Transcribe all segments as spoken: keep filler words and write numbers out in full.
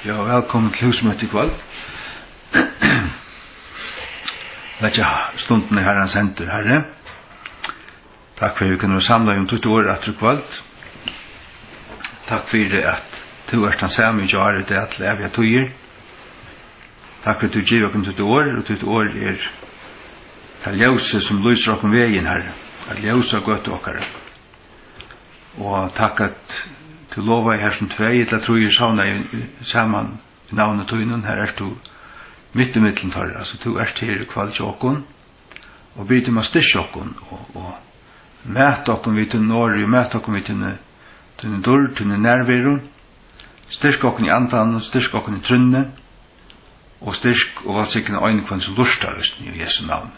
Ja, vælkomin til húsmøti í kvøld. Leggja stundina í Harrans hendur, Harri. Takk fyri, at vit kunnu vera samlaði um títt orð aftur í kvøld. Takk fyri, at tú ert tann sami í gjár, í dag, til ævigar tíðir. Takk fyri, at tú gevur okkum títt orð, og títt orð er tað ljósið, sum lýsir okkum vegin, Harri, at ljósa gøtu okkara. Og takk, at tú lovaði, har sum tvey ella trý eru savnaði saman í navni tínum, har ert tú mitt ímillum teirra. So tú ert her í kvøld hjá okkum, og biður um at styrkja okkum, og, og mata okkum við tínum orði, og mata okkum við tíni, tíni dýrd, tíni nærveru. Styrk okkum í andanum, styrk okkum í trúnni, og styrk og vælsigna ein hvønn, sum lurtar, eisini í Jesu navni.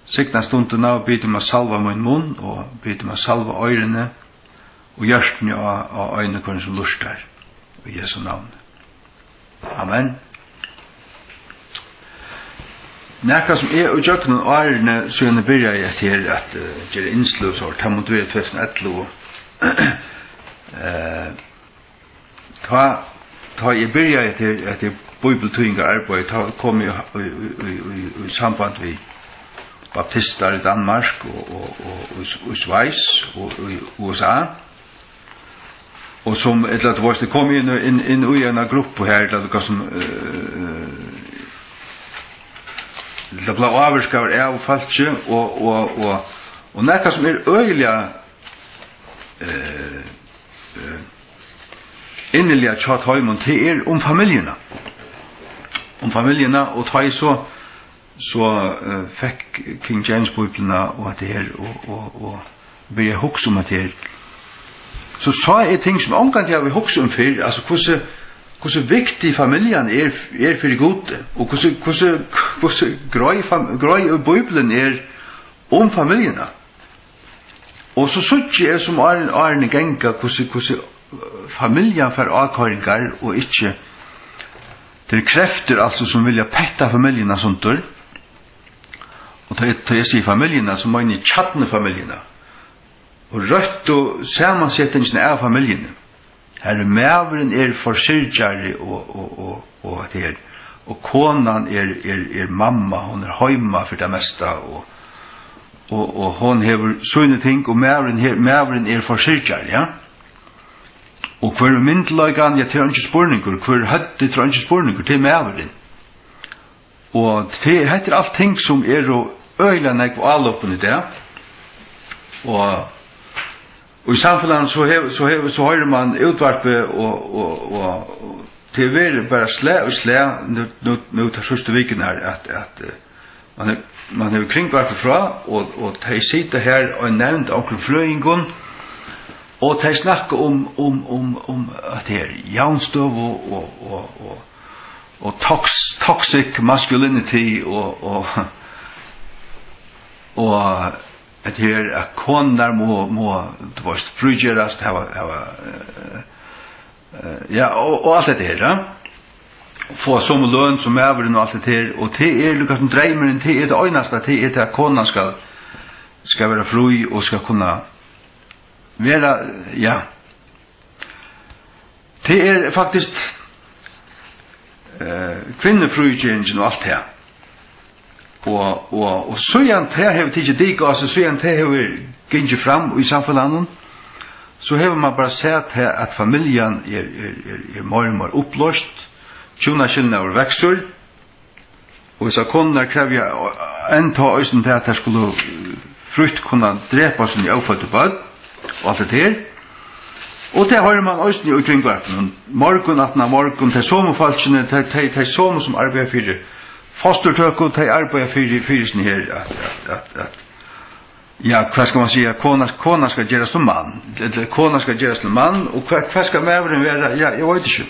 Signa stundina og biðja um at salva mín munn og biðja um at salva oyruni og hjørtuni á, á einum hvørjum, sum lurtar, í Jesu navni. Amen. Nakað, sum eg í gjøgnum árini, síðan eg byrjaði at her, at, eh, gera innsløg, so tað mundi vera tvey túsund og ellivu, eh, Tá, tá eg byrjaði hetta, hetta bíbliutýðingararbeiði, tá kom eg í, í, í, í, í samband við baptistar í Danmark og, og, og, og í, í Sveis og í U S A. Og sum, ella, tú veist, eg kom inn, inn, inn í eina gruppu her, ella, hvat sum, eh, ella, bleiv ávirkaður av fólki og, og, og, og nakað, sum er øgiliga, eh, eh, inniliga hjá teimum, tað er um familjuna. Um familjuna, og tá eg so, so, eh, fekk King James Bíbliuna og hetta her, og, og, og byrjaði at hugsa um hetta her, so sá eg ting, sum ongantíð havi hugsað um fyrr, altso, hvussu, hvussu viktig familjan er, er fyri Gudi, og hvussu, hvussu, hvussu greið fam-, greið Bíblian er um familjuna. Og so síggi eg, sum árini, árini ganga, hvussu, hvussu, øh, familjan fær ákoyringar og ikki, tað eru kreftir, altso, sum vilja petta familjuna sundur. Og tá eg, tá eg sigi familjuna, so meini eg kjarnufamiljuna og røttu samansetingina av familjuni. Har maðurin er forsyrgjari og, og, og, og hetta her, og konan er, er, er mamma, hon er heima fyri tað mesta, og, og, og hon hevur síni ting, og maðurin her, maðurin er forsyrgjari, ja. Og hvør er myndugleikin, ja, tað er eingin spurningur, hvør er høvdið, tað er eingin spurningur, tað er maðurin. Og tað, hetta er alt ting, sum eru øgiliga nógv álopin í dag. Og, og í samfelagnum, so hevur, so hevur, so hoyrir mann útvarpið, og, og, og, og tað hevur verið bara slag í slag nú, nú, nú tær síðstu vikurnar, at, at, eh, mann hevur, mann hevur kringvarpið frá, og, og tey sita her og nevna onkrum frøðingum, og tey snakka um, um, um, um at tað er javnstøðu og, og, og, og tox-, toxic masculinity og, og, og hetta her, at konurnar má, má, tú veist, frígerast, hava, hava, eh, eh, ja, og, og alt hetta her, ja. Fáa somu løn sum maðurin og alt hetta her, og tað er líka sum dreymurin, tað er tað einasta, tað er tað, at konan skal, skal vera frí og skal kunna vera, ja. Tað er faktiskt, eh, kvinnufrígerðingin og alt tað. Og, og, og síðan tað hevur tikið dik á seg, síðan tað hevur gingið fram í samfelagnum, so hevur mann bara sæð tað, at familjan er, er, er, er meir og meir upployst, hjúnaskilnaður veksur, og hesar konurnar krevja enntá eisini tað, at tær skulu frítt kunna drepa síni óføddu børn og alt hetta her. Og tað hoyrir mann eisini í kringvarpinum morgun, aftan á morgun, tey somu fólkini, tey, tey, tey somu, sum arbeiða fyri fosturtøku, tey arbeiða fyri, fyri sum her, at, at, at, at, ja, hvat skal mann siga, kona, kona skal gerast til mann, ella kona skal gerast til mann, og hvat, hvat skal maðurin vera? Ja, eg veit ikki.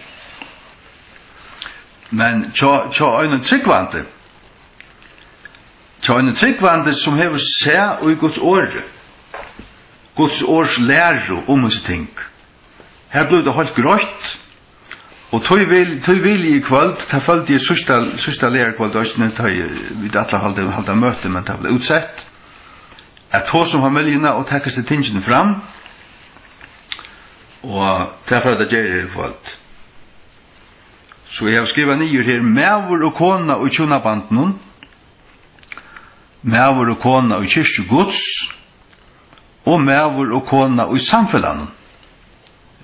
Men hjá, hjá einum trúgvandi, hjá einum trúgvandi, sum hevur sæð í Guds orði, Guds orðs læru um hesi ting, har blívur tað heilt greitt, og tí vil, tí vil eg í kvøld, tað føldi eg síðsta, síðsta lærukvøld eisini, tá eg, vit ætla at halda, halda møti, men tað bleiv útsett, at tosa um familjuna og taka hesi tingini fram, og tað fara vit at gera her í kvøld. So eg havi skrivað niður her, maður og kona í hjúnabandinum, maður og kona í kirkju Guds, og maður og kona í samfelagnum.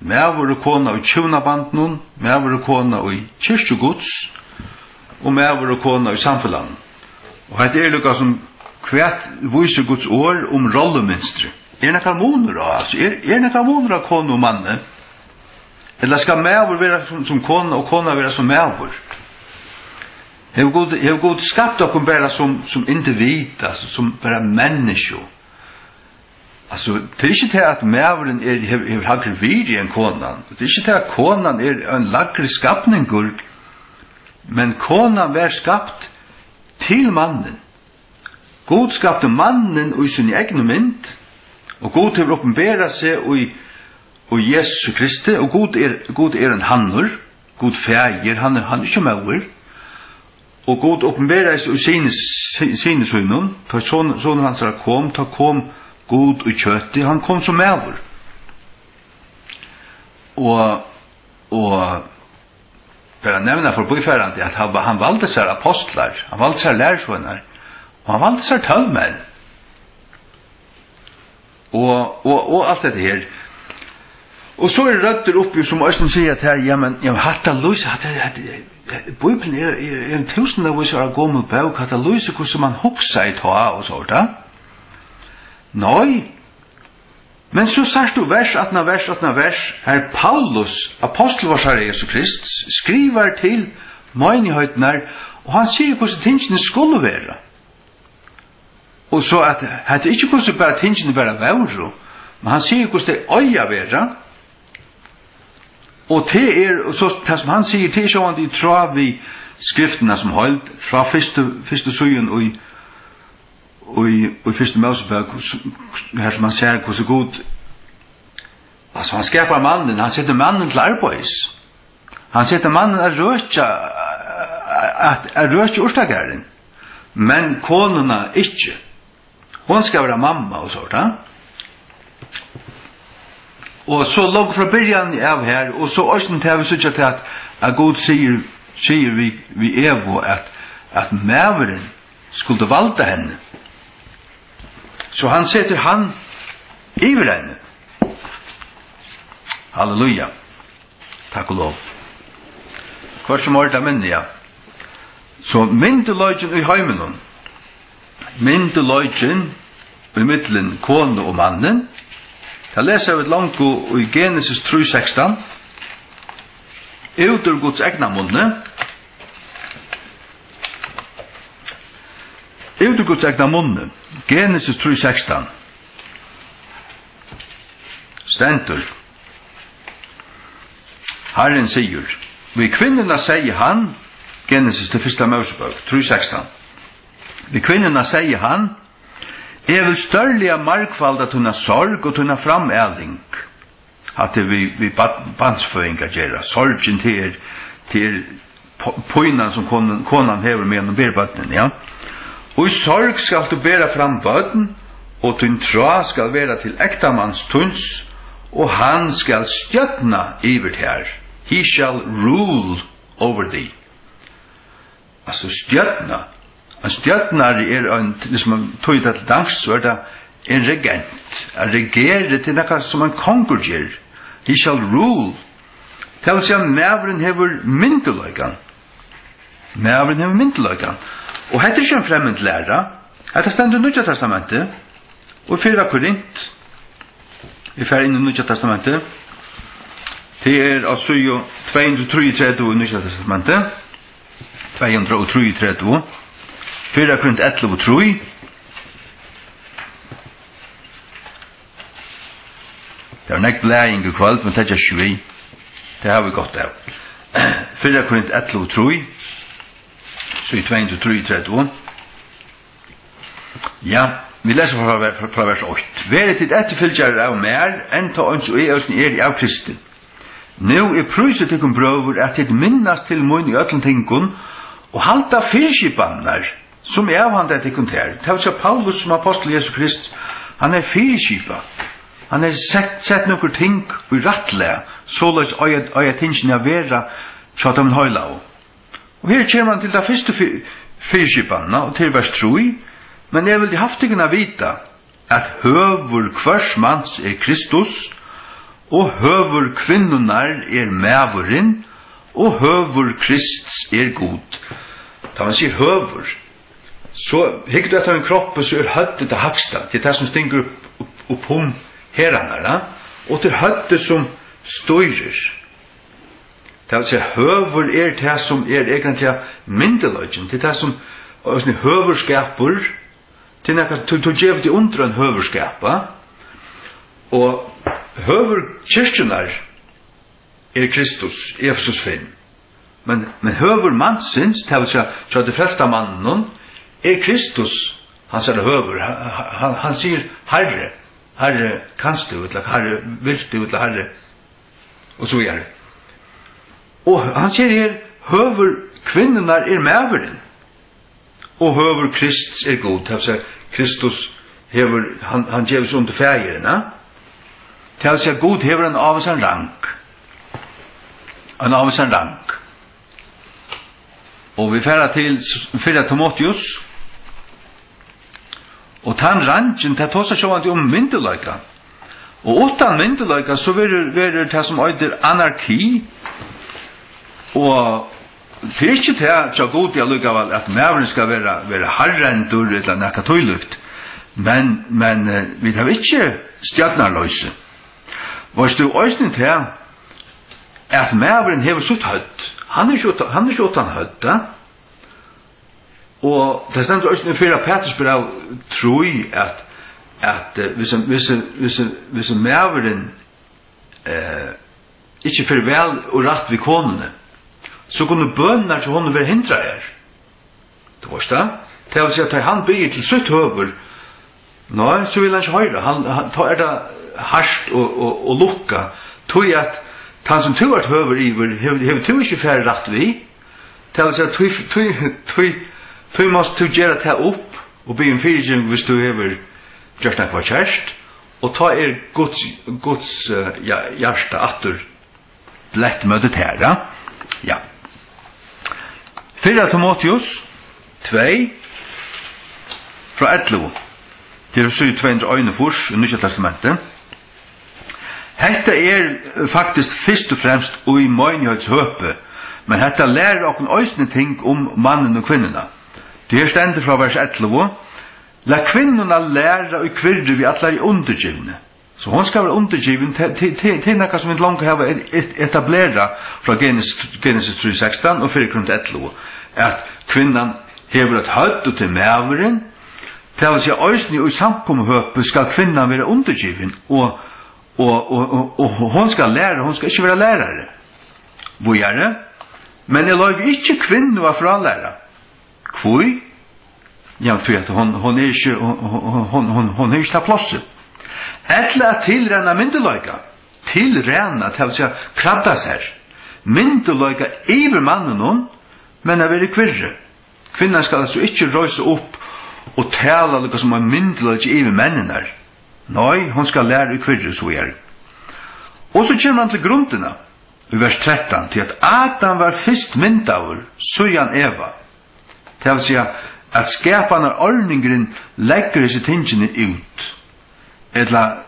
Maður og kona í hjúnabandinum, maður og kona í kirkju Guds, og maður og kona í samfelagnum. Og hetta er líka sum, hvat vísir Guds orð um rollumynstri? Er nakar munur á, altso, er, er nakar munur á konu og manni? Ella skal maður vera sum, sum kona og kona vera sum maður? Hevur Gud, hevur Gud skapt okkum bara sum, sum individ, altso, sum bara menniskju? Altso, tað er ikki tað, at maðurin er, hevur, hevur hægri virði enn konan. Tað er ikki tað, at konan er ein lægri skapningur, men konan var skapt til mannin. Gud skapti mannin í síni egnu mynd, og Gud hevur opinberað seg í, í Jesu Kristi, og Gud er, Gud er ein hannur, Gud faðir, hann er, hann er ikki móðir. Og Gud opinberaði seg í syni, sy-, syni sínum, tá son-, sonur hansara kom, tá kom Gud í kjøti, hann kom sum maður. Og, og bara nevna forbífarandi, at hann, hann valdi sær apostlar, hann valdi sær lærisveinar, og hann valdi sær tólv menn. Og, og, og alt hetta her. Og so eru røddir uppi, sum eisini siga, at her, jamen, jamen, hatta lýsir, hatta, hatta, Bíblian er, er, er ein túsundavísir ára gomul bók, hatta lýsir, hvussu mann hugsaði tá og so, tá. Nei, men so sært tú vers aftan á vers aftan á vers, har Paulus, apostul vórs Harra Jesu Krists, skrivar til meinigheiternar, og hann sigur, hvussu tingini skulu vera. Og so at, hetta er ikki, hvussu bara tingini bara vóru, men hann sigur, hvussu tey eiga at vera. Og tað er, og so tað, sum hann sigur, tað er sjálvandi í tráð við skriftina sum heild, frá fyrstu, fyrstu síðum í, í, í fyrstu Mósebók, hvussu, har sum hann sær, hvussu Gud, altso, hann skapar mannin, hann setir mannin til arbeiðis. Hann setir mannin at røkja, at, at røkja urtagarðin, men konuna ikki. Hon skal vera mamma og so, tá. Og so langt frá byrjan av her, og so eisini tað, vit síggja til at, at Gud sigur, sigur við, við Evu, at, at maðurin skuldi valda henni. So hann setir hann yvir henni. Halleluja. Takk og lov. Hvørt sum orð tað minni, ja. So myndugleikin í heiminum. Myndugleikin í millum konu og mannin. Tað lesa vit longu í Genesis trý sekstan. Út úr Guds egna munni. Út úr Guds egna munni. Genesis trý sekstan. Stendur. Harrin sigur, við kvinnuna segði hann, Genesis til fyrsta Mósebók, trý sekstan. Við kvinnuna segði hann, eg vil stórliga margfalda tína sorg og tína framaling. Hatta er við, við barn-, barnsføðing at gera. Sorgin, tað er, tað er p-, pínan, sum konan, konan hevur, meðan hon ber børnini, ja. Í sorg skalt tú bera fram børn, og tín trá skal vera til ektamans tíns, og hann skal stjórna yvir tær. He shall rule over thee. Altso, stjórna. Ein stjórnari er ein, viss mann týðir tað til danskt, so er tað ein regent. At regera, tað er nakað, sum ein kongur ger. He shall rule. Tað vil siga, maðurin hevur myndugleikan. Maðurin hevur myndugleikan. Og hetta er ikki ein fremmed læra. Hetta stendur í Nýggja Testamenti. Og fyrra Korint. Vit fara inn í Nýggja Testamenti. Tað er á síðu tvey hundrað og trýogtretivu í Nýggja Testamenti. Tvey hundrað og trýogtretivu. Fyrra Korint ellivu trý. Tað er nógv blæðing í kvøld, men tað er ikki við. Tað hava vit gott av. Fyrra Korint ellivu trý, síða tvey hundrað og trýogtretivu. Ja, vit lesa frá, frá, frá vers eitt. Verið tit eftirfylgjarar av mær, enntá eins og eg eisini eri av Kristi. Nú eg prísi tykkum, brøður, at tit minnast til mín í øllum tingum og halda fyriskipanirnar, sum eg avhandaði tykkum tær. Tað vil siga, Paulus sum apostul Jesu Krists, hann hevur fyriskipað. Hann hevur sett, sett nøkur ting í rættlag, soleiðis eiga, eiga tingini at vera, hjá teimum heilagu. Og her kemur hann til ta fyrstu fy-, fyriskipanina, og til vers trý: "Men eg vildi havt tykkum at vita, at høvur hvørs mans er Kristus, og høvur kvinnunnar er maðurin, og høvur Krists er Gud." Tá man sigur høvur, so hyggur tú eftir ein kroppi, so er høvdið tað hægsta. Tað er tað, sum stingur upp, upp, upp um herðarnar, ja? Og tað er høvdið, sum stýrir. Tað vil siga, høvur er tað, sum er eigentliga myndugleikin. Tað er tað, sum, eisini, høvurskapur, tað er nakað, tú, tú gevur teg undir ein høvurskap, va? Og høvur kirkjunnar er Kristus, Efesus fimm. Men, men høvur mansins, tað vil siga, hjá tí frelsta manninum, er Kristus hansara høvur. Ha-, ha-, hann, hann sigur: "Harri, Harri, kanst tú?" ella "Harri, vilt tú?" ella "Harri", og so víðari. Og hann sigur her: "Høvur kvinnunnar er maðurin, og høvur Krists er Gud." Tað vil siga, Kristus hevur, hann, hann gevur seg undir faðirin, ja? Tað vil siga, Gud hevur ein ávísan rang. Ein ávísan rang. Og vit fara til s-, fyrra Timoteus. Og tann rangin, tað tosar sjálvandi um myndugleika. Og uttan myndugleika, so verður, verður tað, sum eitur anarki. Og tað er ikki tað hjá Gudi allíkavæl, at maðurin skal vera, vera harðrendur ella nakað tílíkt. Men, men, eh, vit hava ikki stjørnarloysi. Veitst tú, eisini tað, at maðurin hevur sítt høvd. Hann er ikki uttan, hann er ikki uttan høvd, ja? Og tað stendur eisini í fyrra Pætursbræv trý, at, at, eh, hvis, hvis, hvis, hvis maðurin, eh, ikki fer væl og rætt við konuni, so kunnu bønirnar hjá honum vera hindraðar. Tú veitst tað? Tað vil siga, at tá hann biður til sítt høvur, nei, so vil hann ikki hoyra. Hann, hann, tá er tað hart og, og, og lukka. Tí at tann, sum tú ert høvur yvir, hevur, hevur tú ikki farið rætt við. Tað vil siga, tí, tí, tí, tí mást tú gera tað upp og biðja um fyrigeving, hvis tú hevur gjørt nakað kært. Og tá er Guds, Guds, eh, ja, hjarta aftur blett móti tær, ja? Ja. Fyrra Timoteus tvey, frá ellivu. Tað er síða tvey hundrað og einogfýrs í Nýggja Testamenti. Hetta er, eh, faktiskt fyrst og fremst í meinigheitshøpi, men hetta lærir okkum eisini ting um mannin og kvinnuna. Tí her stendur frá vers ellivu: "Lat kvinnuna læra í kvirri við allari undirgivni." So hon skal vera undirgivin, te-, te-, te-, tað er nakað, sum vit longu hava et-, et-, etablerað frá Genesis, Genesis trý sekstan og fyrra Korint ellivu, at kvinnan hevur eitt høvd, og tað er maðurin. Tað vil siga, eisini í samkomuhøpi skal kvinnan vera undirgivin, og, og, og, og, og hon skal læra, hon skal ikki vera lærari. Víðari: "Men eg loyvi ikki kvinnu at frálæra." Hví? Ja, tí at hon, hon er ikki, hon, hon, hon, hon, hon hevur ikki tað plássið. Ella at tilræna myndugleika. Tilræna, tað vil siga, kravda sær myndugleika yvir manninum, men at vera í kvirri. Kvinnan skal altso ikki reisa upp og tala líka sum ein myndugleiki yvir menninar. Nei, hon skal læra í kvirri, so er. Og so kemur hann til grundina í vers trettan, tí at Adam var fyrst myndaður, síðan Eva. Tað vil siga, at skapanarordningurin leggur hesi tingini út. Ella,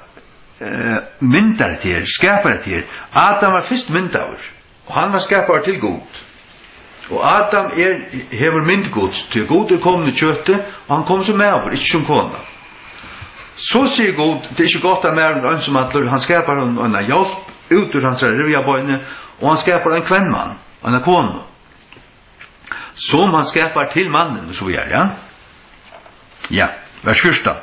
eh, myndar hetta her, skapar hetta her. Adam var fyrst myndaður, og hann var skapaður til Gud. Og Adam er, hevur mynd Guds, tí Gud er komin í kjøti, og hann kom sum maður, ikki sum kona. So sigur Gud: "Tað er ikki gott, at maðurin er einsamallur, hann skapar honum eina hjálp út úr hansara rivjabeini, og hann skapar ein kvenmann, eina konu." Sum hann skapar til mannin, og so víðari, ja? Ja, vers fjúrtan.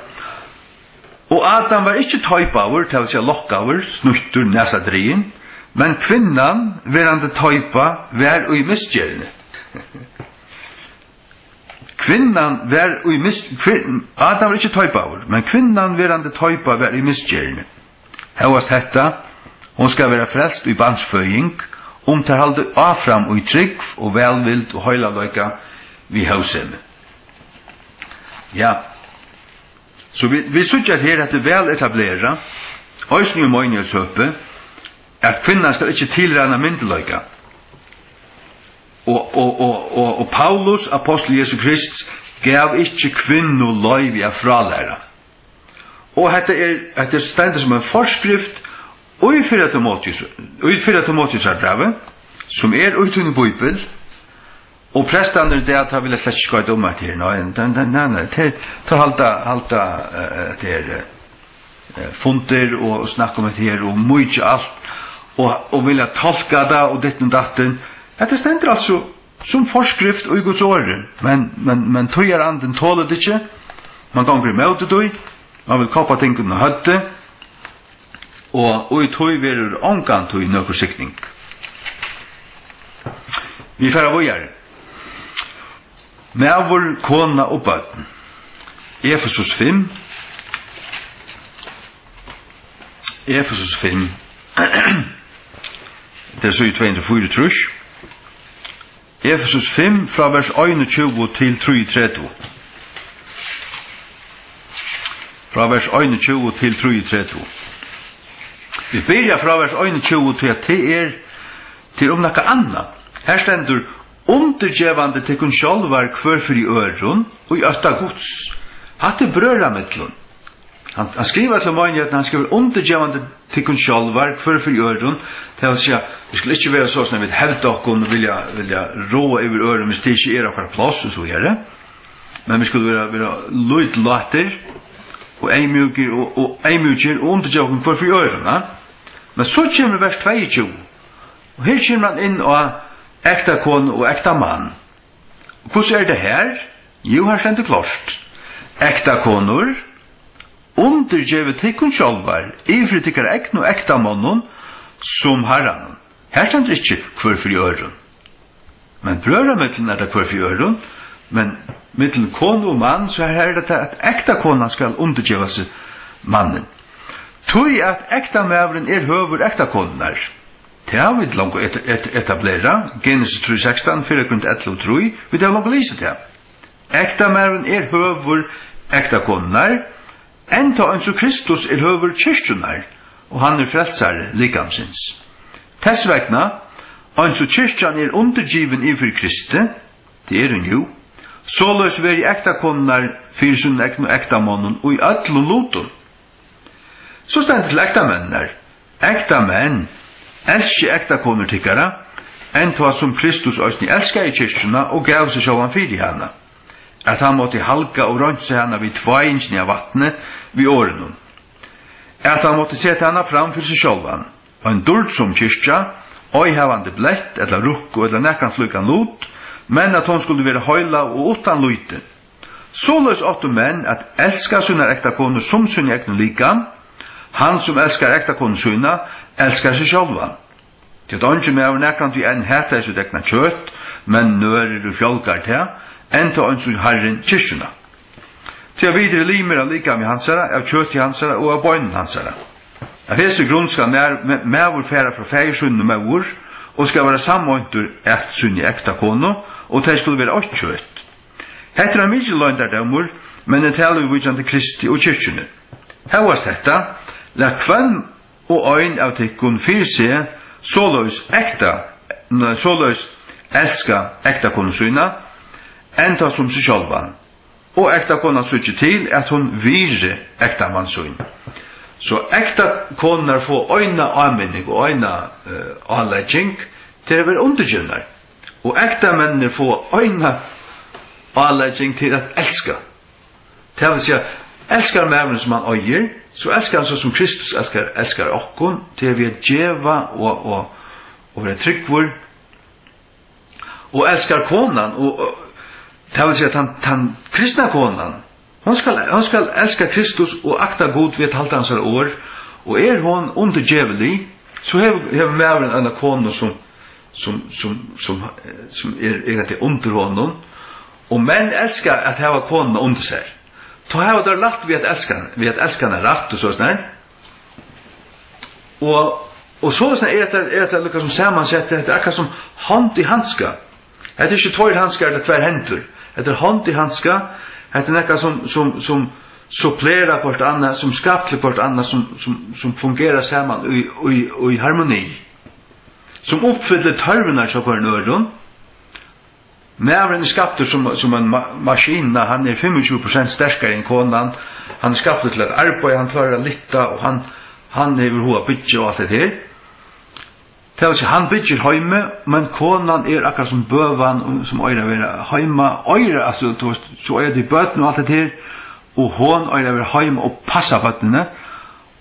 Og Adam var ikki teipaður, tað vil siga lokkaður, snýttur, nasadrigin, men kvinnan, verandi teipa, var í misgerðini. Kvinnan var í mis-, kvin-, Adam var ikki teipaður, men kvinnan, verandi teipa, var í misgerðini. Hóast hetta, hon skal vera frelst í barnsføðing, um tær halda áfram í trúgv og vælvild og heilagleika við hóvsemi. Ja. So vit, vit síggja, at her, at tað er væl etablerað, eisini í meinigheitshøpi, at kvinnan skal ikki tilræna myndugleika. Og, og, og, og, og Paulus, ápostul Jesu Krists, gav ikki kvinnu loyvi at frálæra. Og hetta er, hetta er stendur sum ein forskrift í fyrra Timoteus, í fyrra Timoteusarbrævi, sum er í tínum bíbel, og prestarnir í dag, teir vilja slett ikki skoyta um hetta her. Nei, nei, nei, nei, nei. Teir, teir halda, halda, eh, hetta her, eh, fundir og, og snakka um hetta her og mýkja alt og, og vilja tolka tað og ditten og datten. Hetta stendur altso sum forskrift í Guds orði, men, men, men tíðarandin tolir tað ikki. Man gongur ímóti tí, man vil koppa tingunum á høvdið, og í tí verður ongantíð nøkur signing. Vit fara víðari. Maður, kona og børn. Efesus fimm. Efesus fimm. Tað er síða tvey hundrað og fýraogtrýss. Efesus fimm, frá vers einogtjúgu til trýogtretivu. Frá vers einogtjúgu til trýogtretivu. Vit byrja frá vers einogtjúgu, tí at tað er, tað er um nakað annað. Her stendur: "Undirgevandi tykkum sjálvar hvør fyri øðrum í ótta Guds." Hatta er brøðramillum. Hann, hann skrivar til meinigheitina, hann skrivar: "Undirgevandi tykkum sjálvar, hvør fyri øðrum." Tað vil siga, vit skulu ikki vera so, sum vit hevda okkum, vilja, vilja ráða yvir øðrum, hvis tað ikki er okkara pláss, og so er tað. Men vit skulu vera, vera lítlátir og eyðmjúkir og, og eyðmjúkir og undirgeva okkum hvør fyri øðrum, ja? Men so kemur vers tveyogtjúgu, og her kemur hann inn á ekta konu og ekta mann. Hvussu er tað her? Jú, her stendur klárt: "Ekta konur, undirgevið tykkum sjálvar, yvir fyri tykkara egnu ektamonnum, sum Harranum." Her stendur ikki hvør fyri øðrum. Men brøðramillum er tað hvør fyri øðrum, men millum konu og mann, so her er tað, at ekta konan skal undirgeva seg mannin. Tí at ekta maðurin er høvur ekta konunnar. Tað hava vit longu et-, et-, etablerað. Genesis trý sekstan, fyrra Korint ellivu trý. Vit hava longu lisið tað. Ekta maðurin er høvur ekta konunnar, enntá eins og Kristus er høvur kirkjunnar, og hann er frelsari likamsins. Tess vegna, eins og kirkjan er undirgivin yvir Kristi, tað er hon jú, soleiðis veri ekta konunnar fyri sínum egnu ektamonnum í øllum lutum. So stendur til ektamenninar: Ektamenn, elskið ektakonur tykkara, enntá sum Kristus eisini elskaði kirkjuna og gav seg sjálvan fyri hana, at hann mátti halga og reinsa hana við tváingini av vatni, við orðinum, at hann mátti seta hana fram fyri seg sjálvan, ein dýrd sum kirkja, ei havandi blett ella rukku ella nakran slíkan lut, men at hon skuldi vera heilag og uttan lýti. Soleiðis áttu menn at elska sínar ektakonur sum síni egnu likam. Hann, sum elskar ektakonu sína, elskar seg sjálvan. Tí at eingin maður nakrantíð enn hataði sítt egna kjøt, men nørir og fjálgar tað, enntá eins og Harrin kirkjuna. Tí at vit eru limir av likami hansara, av kjøti hansara og av beinum hansara. Av hesi grund skal ma-, ma-, maður fara frá faðir sínum og móður, og skal vera sameintur at síni ektakonu, og tey skulu vera eitt kjøt. Hetta er ein mikil loyndardómur, men er talvíkjandi Kristi og kirkjuni. Hóast hetta, lat hvønn og ein av tykkum fyri seg soleiðis ekta, nei, soleiðis elska ektakonu sína, enntá sum seg sjálvan, og ektakonan síggi til, at hon virði ektamann sín. So ektakonurnar fáa eina áminning og eina, eh, álegging, til at vera undirgivnar. Og ektamenninir fáa eina álegging til at elska. Tað vil siga, elskar maðurin sum hann eigur, so elskar hann so sum Kristus elskar, elskar okkum, tað er við at geva og, og, og vera trúgvur. Og elskar konan, og, og tað vil siga, tann, tann kristna konan, hon skal, hon skal elska Kristus og akta Gud við at halda hansara orð, og er hon undirgevilig, so hevur, hevur maðurin eina konu, sum, sum, sum, sum, sum er, er undir honum, og menn elska at hava konuna undir sær. Tá hava teir lætt við at elska, við at elska hana rætt og soleiðis, nei? Og, og soleiðis er hetta, er hetta líka sum samansett, hetta er akkurát sum hond í handska. Hetta er ikki tveir handskar, hetta er tvær hendur. Hetta er hond í handska, hetta er nakað sum, sum, sum supplerar hvørt annað, sum skaplir hvørt annað, sum, sum, sum fungerar saman í, í, í harmoni, sum uppfyllir tørvirnar hjá hvørjum øðrum, Maðurin er skaptur sum, sum ein ma-, maskina, hann er fimmogtjúgu prosent sterkari enn konan, hann er skaptur til at arbeiða, hann klárar at lyfta, og hann, hann hevur hug at byggja og alt hetta her. Tað vil siga, hann byggir heimið, men konan er akkurát sum bøvan, sum eigur at vera heima, eigur, altso, tú veist, so eiga tey børn og alt hetta her, og hon eigur at vera heima og passa børnini,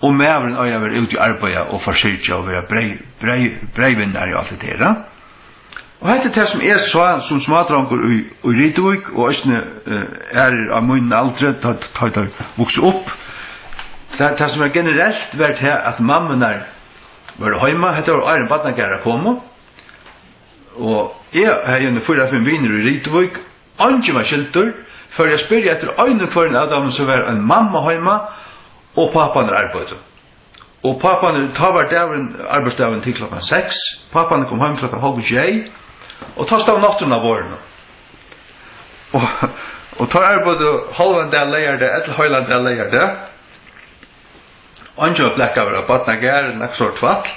og maðurin eigur at vera úti og arbeiða og forsyrgja og vera breyð-, breyð-, breyðvinnari og alt hetta her, ja. Og hetta er tað, sum eg sá sum smádrongur í, í Rituvík, og eisini, eh, aðrir á mínum aldri, tá, tá teir vuksu upp. Tað, tað, sum var generelt, var tað, at mammurnar vóru heima. Hetta var, áðrenn barnagarðar komu. Og eg hevði eini fýra, fimm vinir í Rituvík. Eingin var skiltur. Fór eg at spyrja eftir einum hvørjum av teimum, so var ein mamma heima, og páparnir arbeiddu. Og páparnir, tá var dagurin, arbeiðsdagurin til klokkan seks. Páparnir kom heim klokkan hálv sjey, og tá stóð nátturðin á borðinum. Og, og teir arbeiddu hálvan dag leygardag, ella heilan dag leygardag. Eingin var blakaður av barnagarði, nakað so tvætl.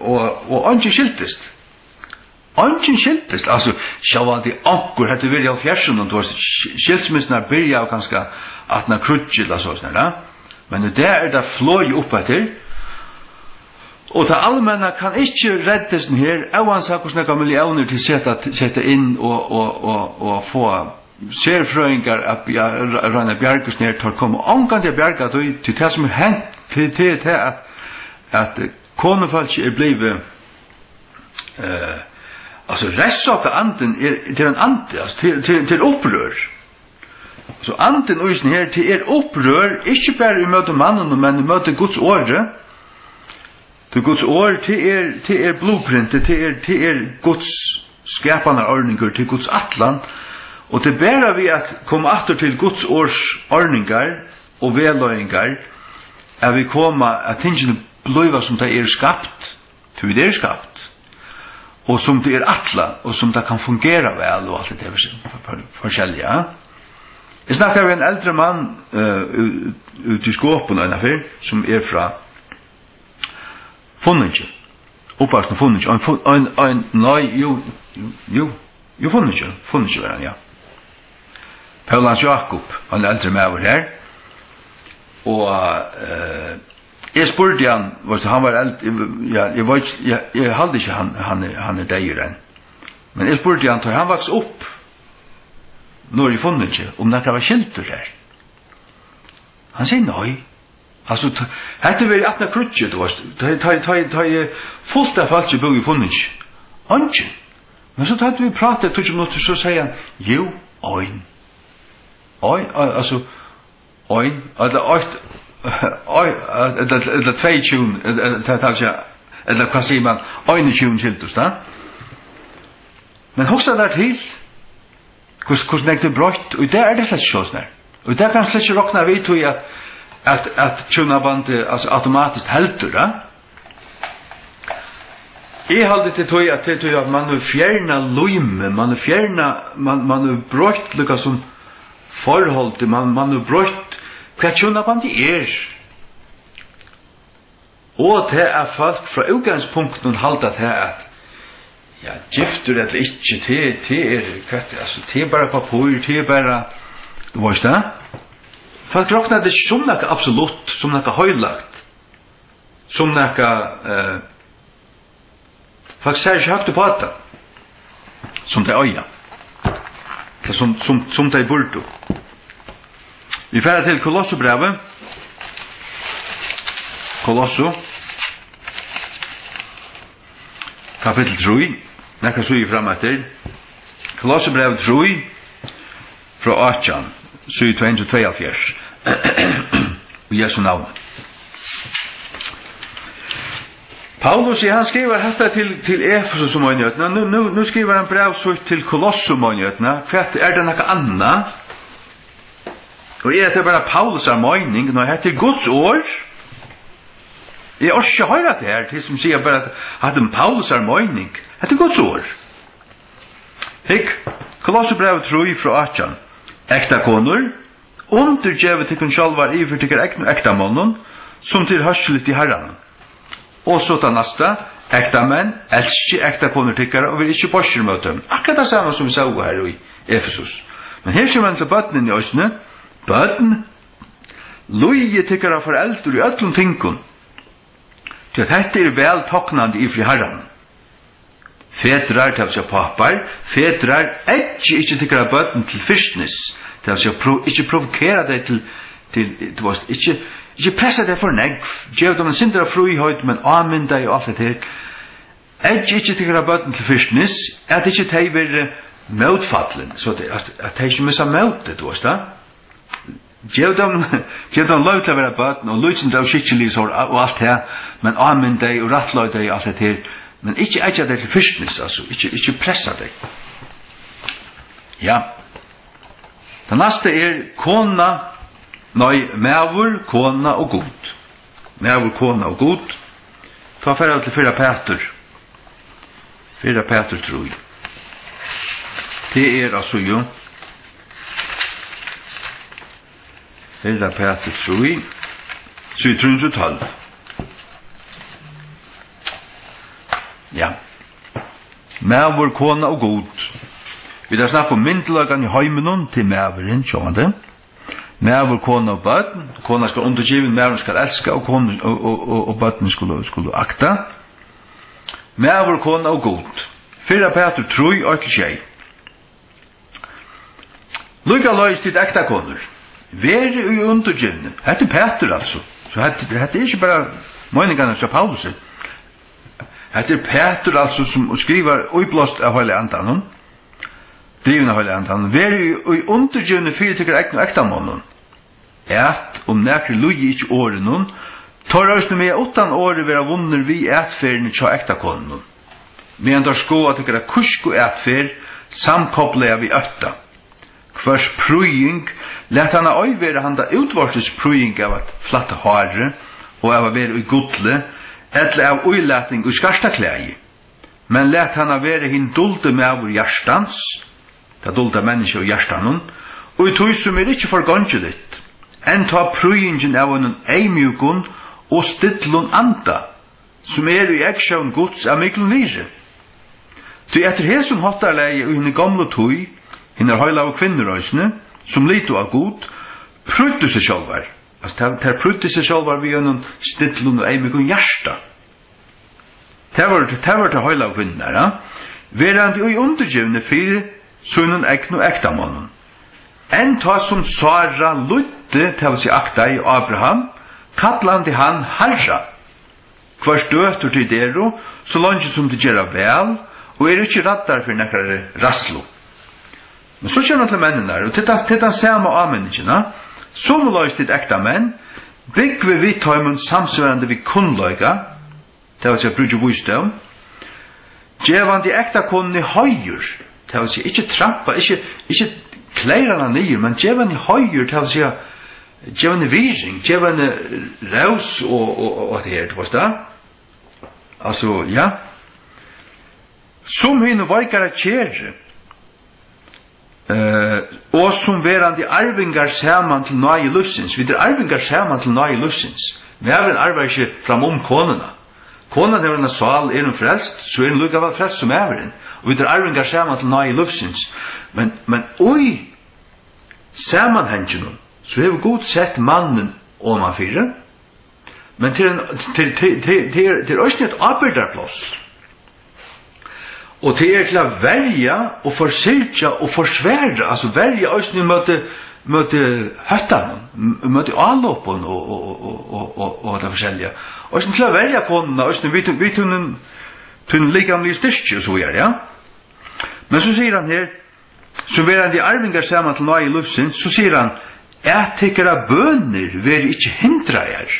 Og, og eingin skiltist. Eingin skiltist. Altso, sjálvandi onkur, hetta hevur verið í hálvfjerðsunum, tú veist, sk-, skilsmissurnar byrjaðu kanska aftan á kríggið ella soleiðis, ja. Men í dag er tað flogið upp eftir. Og tað almenna kann ikki redda hesum her, óansæð hvussu nógvar milliónir tit seta, seta inn og, og, og, og fáa serfrøðingar at bja-, royna at bjarga hesum her, teir koma ongantíð at bjarga tí, tí tað sum er hent, tí tað er tað, at, at konufólkið er blivið, eh, altso, revsokkaandin er, tað er ein andi, altso, tað er, tað er, tað er upprør. So andin í hesum her, tað er upprør, ikki bara ímóti manninum, men ímóti Guds orði. Tí Guds orð, tað er, tað er blueprintið, tað er, tað er Guds skapanarorningur, tað er Guds ætlan. Og tað er bara við at koma aftur til Guds orðs orningar og vegleiðingar, at vit koma, at tingini blíva, sum tey eru skapt, tí vit eru skapt, og sum tað er ætlað, og sum tað kann fungera væl, og alt hetta her for-, for-, forskelliga. Eg snakkaði við ein eldri mann, eh, ú-, úti í Skopun einaferð, sum er frá Funningi. Uppvaksin í Funningi. Ein fu-, ein, ein, nei, jú, jú, jú, jú, Funningi, Funningi var hann, ja. Paul Hans Jakob, ein eldri maður her. Og, eh, eg spurdi hann, veitst tú, hann var eld-, eg, ja, eg veit, eg, eg haldi ikki, hann, hann er, hann er deyður enn. Men eg spurdi hann, tá hann vaks upp, nú er í Funningi, um nakar var skiltur her. Hann segði nei. Altso, t-, hetta er verið aftan á kríggið, tú veist. Tá, tá, tá, tá er fult av fólki búði í Funningi. Eingin. Men so tá vit prátaðu tíggju minuttir, so segði hann, jú, ein. Ein, al-, altso, ein, ella eitt, ein, ella, ella tvey hjún, ella, ella, tað, tað, ella hvat sigur mann, ein hjún skiltust, tá? Men hugsa tær til, Hvussu, hvussu nógv tað er broytt. Og í dag er tað slett ikki soleiðis nær. Og í dag kann slett ikki rokna við tí, at, at, at hjúnabandið, altso, automatiskt heldur, ja. Eg haldi, tað er tí, at tað er tí, at mann hevur fjernað límið, mann hevur fjernað, mann, mann hevur broytt líka sum forholdið, mann, mann hevur broytt, hvat hjúnabandið er. Og tað, at fólk frá útgangspunktinum halda tað, at, ja, giftur ella ikki, tað, tað er, hvat, altso, tað er bara pappír, tað er bara, tú veitst tað? Fólk rokna tað ikki sum nakað absolutt, sum nakað heilagt, sum nakað, eh, Fólk sær ikki høgt upp á tað, sum tey eiga, tað sum, sum, sum tey burdu. Vit fara til Kolossubrævið. Kolossu, kapittul trý, nakrar síður fram eftir. Kolossubrævið trý, frá átjan, síðu tvey hundrað og tveyoghálvfjerðs. Í Jesu navni. Paulus, ja, hann skrivar hetta til, til Efesus, sum ein í øllum. Nú, nú, nú skrivar hann bræv sítt til Kolossu, sum ein í øllum. Hvat er tað, nakað annað? Og er hetta bara Paulusar meining? Nei, hetta er Guds orð. Eg orki ikki at hoyra tað her, til sum siga bara, at hatta er Paulusar meining. Hetta er Guds orð. Hygg, Kolossubrævið trý frá átjan. Ektakonur, undirgevið tykkum sjálvar yvir fyri tykkara egnu ektamonnum, sum tað er hóskiligt í Harranum. Og so tað næsta, Ektamenn, elskið ektakonur tykkara og verið ikki beiskir móti teimum. Akkurát tað sama sum vit sóu her í Efesus. Men her kemur hann til børnini eisini. Børn, lýðið tykkara foreldur í øllum tingum, tí at hetta er væl toknandi yvir fyri Harran. Fedrar, tað vil siga pápar, fedrar, eggið ikki tykkara børn til firtnis, tað vil siga, pro-, ikki provokera tey til, til, tú veist, ikki, ikki pressa tey for nógv, gev teimum eitt sindur av fríheit, men áminn tey og alt hetta her. Eggið ikki tykkara børn til firtnis, at ikki tey verði mótfallin, so tey, at, at tey ikki missa mótið, tú veist tað. Gev teimum, gev teimum loyvi til at vera børn og lítið óskikkilig so, og alt tað, men áminn tey og rættleið tey og alt hetta her, men ikki eggja tey til firtnis, altso, ikki, ikki pressa tey. Ja. Tað næsta er kona, nei, maður, kona og Gud. Maður, kona og Gud. Tá fara vit til fyrra Pætur. Fyrra Pætur trý. Tað er á síðu. Fyrra Pætur trý, síðu trý hundrað og tólv. Ja. Maður, kona og Gud. Vit hava snakkað um myndugleikan í heiminum til maðurin, sjálvandi. Maður, kona og børn. Kona skal undirgivin, maðurin skal elska, og konu, og, og, og, og børnini skulu, skulu akta. Maður, kona og Gud. Fyrra Pætur trý, eitt til sjey. Líkaleiðis tit ektakonur, verið í undirgivni. Hetta er Pætur, altso. So hetta, hetta er ikki bara meiningarnar hjá Paulusi. Hetta er Pætur, altso, sum skrivar íblást av Heilaga Andanum, drivin av Heilaga Andanum. Verið í, í undirgivni fyri tykkara egnu ektamonnum, at um nakrir lýða ikki orðinum, teir eisini mega uttan orðið vera vunnir við atferðini hjá ektakonunum, meðan teir skoða tykkara kúsku atferð samkoplaða við ótta. Hvørs prýðing, lat hana ei vera handa útvortis prýðing av at flætta hárið og av at vera í gulli, ella av ílating í skarta klæði, men lat hana vera hin duldi maður hjartans, tað dulda menniskja í hjartanum, í tí sum er ikki forgongiligt, enntá prýðingin av einum eyðmjúkum og stillum anda, sum er í eygsjón Guds av miklum virði. Tí eftir hesum háttarlagi í hini gomlu tíð, hinar heilagu kvinnur eisini, sum litu á Gud, prýddu seg sjálvar. Altso, tær, tær prýddu seg sjálvar við einum stillum og eyðmjúkum hjarta. Tað vóru, tað vóru tær heilagu kvinnurnar, ja? Verandi í undirgivni fyri sínum egnu ektamonnum. Enntá sum Sára lýddi, tað vil siga, aktaði Abraham, kallandi hann Harra, hvørs døtur tit eru, so leingi sum tit gera væl, og eru ikki ræddar fyri nakrari ræðslu. Men so kemur hann til menninar, og til tann, til tann sama áminningina, somuleiðis tit ektamenn, búgvið við teimum samsvarandi við kunnleika, tað vil siga, brúkið vísdóm, gevandi ektakonuni heiður, tað vil siga, ikki trampa, ikki, ikki kleyra hana niður, men geva henni heiður, tað vil siga, geva henni virðing, geva henni rós og, og, og, og tað her, tú veist tað? Altso, ja. Sum hinum veikara keri, eh, og sum verandi arvingar saman til náði lívsins. Vit eru arvingar saman til náði lívsins. Maðurin arvar ikki fram um konuna. Konan hevur eina sál, er hon frelst, so er hon líka væl frelst sum maðurin. Og vit eru arvingar saman til náði lívsins. Men, men í samanhanginum, so hevur Gud sett mannin omanfyri, men til ein, til, til, til, til, til eisini eitt ábyrgdarpláss. Og tað er til at verja og forsyrgja og forsvara, altso verja eisini móti, móti hóttanum, m-, móti álopum og, og, og tað forskelliga. Eisini til at verja konuna, eisini við, við tínum, tínum likamliga styrki og so víðari, ja. Men so sigur hann her, sum verandi arvingar saman til náði lívsins, so sigur hann, at tykkara bønir verði ikki hindraðar.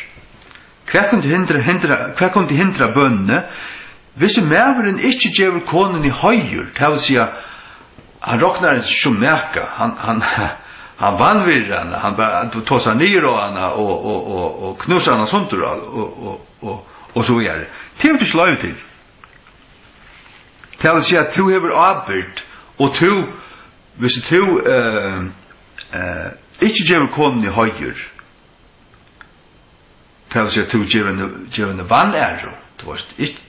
Hvat kundi hindra, hindra, hvat kundi hindra bønini? Hvis maðurin ikki gevur konuni heiður, tað vil siga, hann roknar hana ikki sum nakað, hann, hann, hann vanvirðir hana, hann bara tosar niður á hana og, og, og, og knúsar hana sundur og, og, og, og, og so víðari. Tað hevur tú ikki loyvi til. Tað vil siga, at tú hevur ábyrgd, og tú, hvis tú, eh, eh, ikki gevur konuni heiður, tað vil siga, at tú gevur henni, gevur henni vanæru, tú veist, ikki,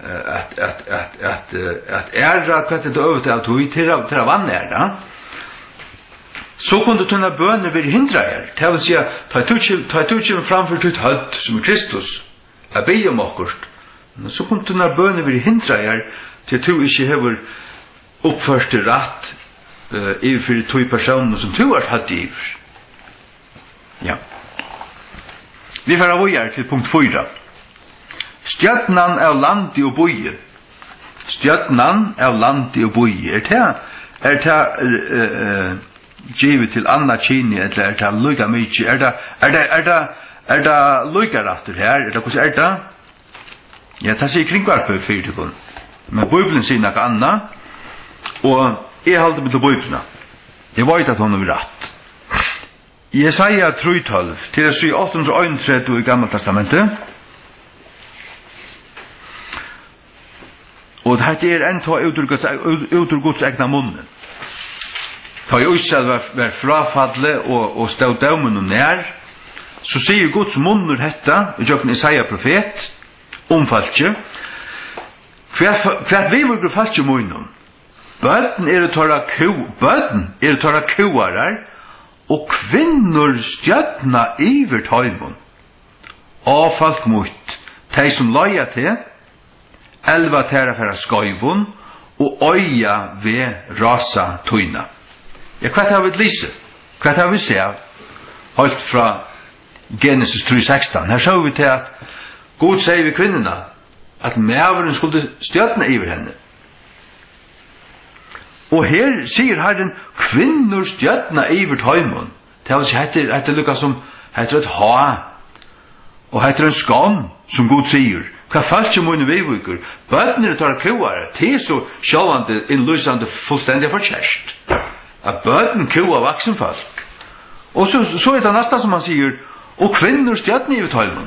eh, at, at, at, at, eh, at æra, hvat er tað øvuta av tí? Til at, til at vanæra. So kundu tínar bønir verið hindraðar. Tað vil siga, tá tú kemur, tá tú kemur fram fyri títt høvd, sum er Kristus, at biðja um okkurt, so kundu tínar bønir verið hindraðar, tí at tú ikki hevur uppført teg rætt, eh, yvir fyri tí persónum, sum tú ert høvd yvir. Ja. Vit fara víðari til punkt fýra. Stjørnan av landi og býi. Stjørnan av landi og býi. Er tað, er tað, eh, eh, givið til annað kynið, ella er tað líka mikið? Er tað, er tað, er tað, er tað líkarættur her? Er tað, hvussu er tað? Ja, tað sigur Kringvarpið fyri tykkum. Men Bíblian sigur nakað annað, og eg haldi meg til Bíbliuna. Eg veit, at hon hevur rætt. Jesaja trý tólv, til at siga átta hundrað og einogtretivu í Gamla Testamenti. Og hetta er enntá út úr Guds, út, út úr Guds egna munni. Tá ið Ísrael var, var fráfallið og, og stóð dóminum nær, so sigur Guds munnur hetta ígjøgnum Jesaja profet um fólkið: Hvat, hvat viðvíkur fólki mínum? Børn eru teirra kú-, børn eru teirra kúgarar, og kvinnur stjórna yvir teimum. Á, fólk mítt, tey sum leiða teg, elva tær at fara skeivum og oyða veg rása tína. Ja, hvat hava vit lisið? Hvat hava vit sæð? Heilt frá Genesis trý sekstan. Her sóu vit tað, at Gud segði við kvinnuna, at maðurin skuldi stjórna yvir henni. Og her sigur Harrin: Kvinnur stjórna yvir teimum. Tað vil siga, hetta er, hetta er líka sum, hetta er eitt há. Og hetta er ein skomm, sum Gud sigur. Hvat fólki míni viðvíkur. Børn eru teirra kúgarar. Tað er so sjálvandi innlýsandi fullstendiga forkert, at børn kúga vaksin fólk. Og so, so er tað næsta, sum hann sigur: Og kvinnur stjórna yvir teimum.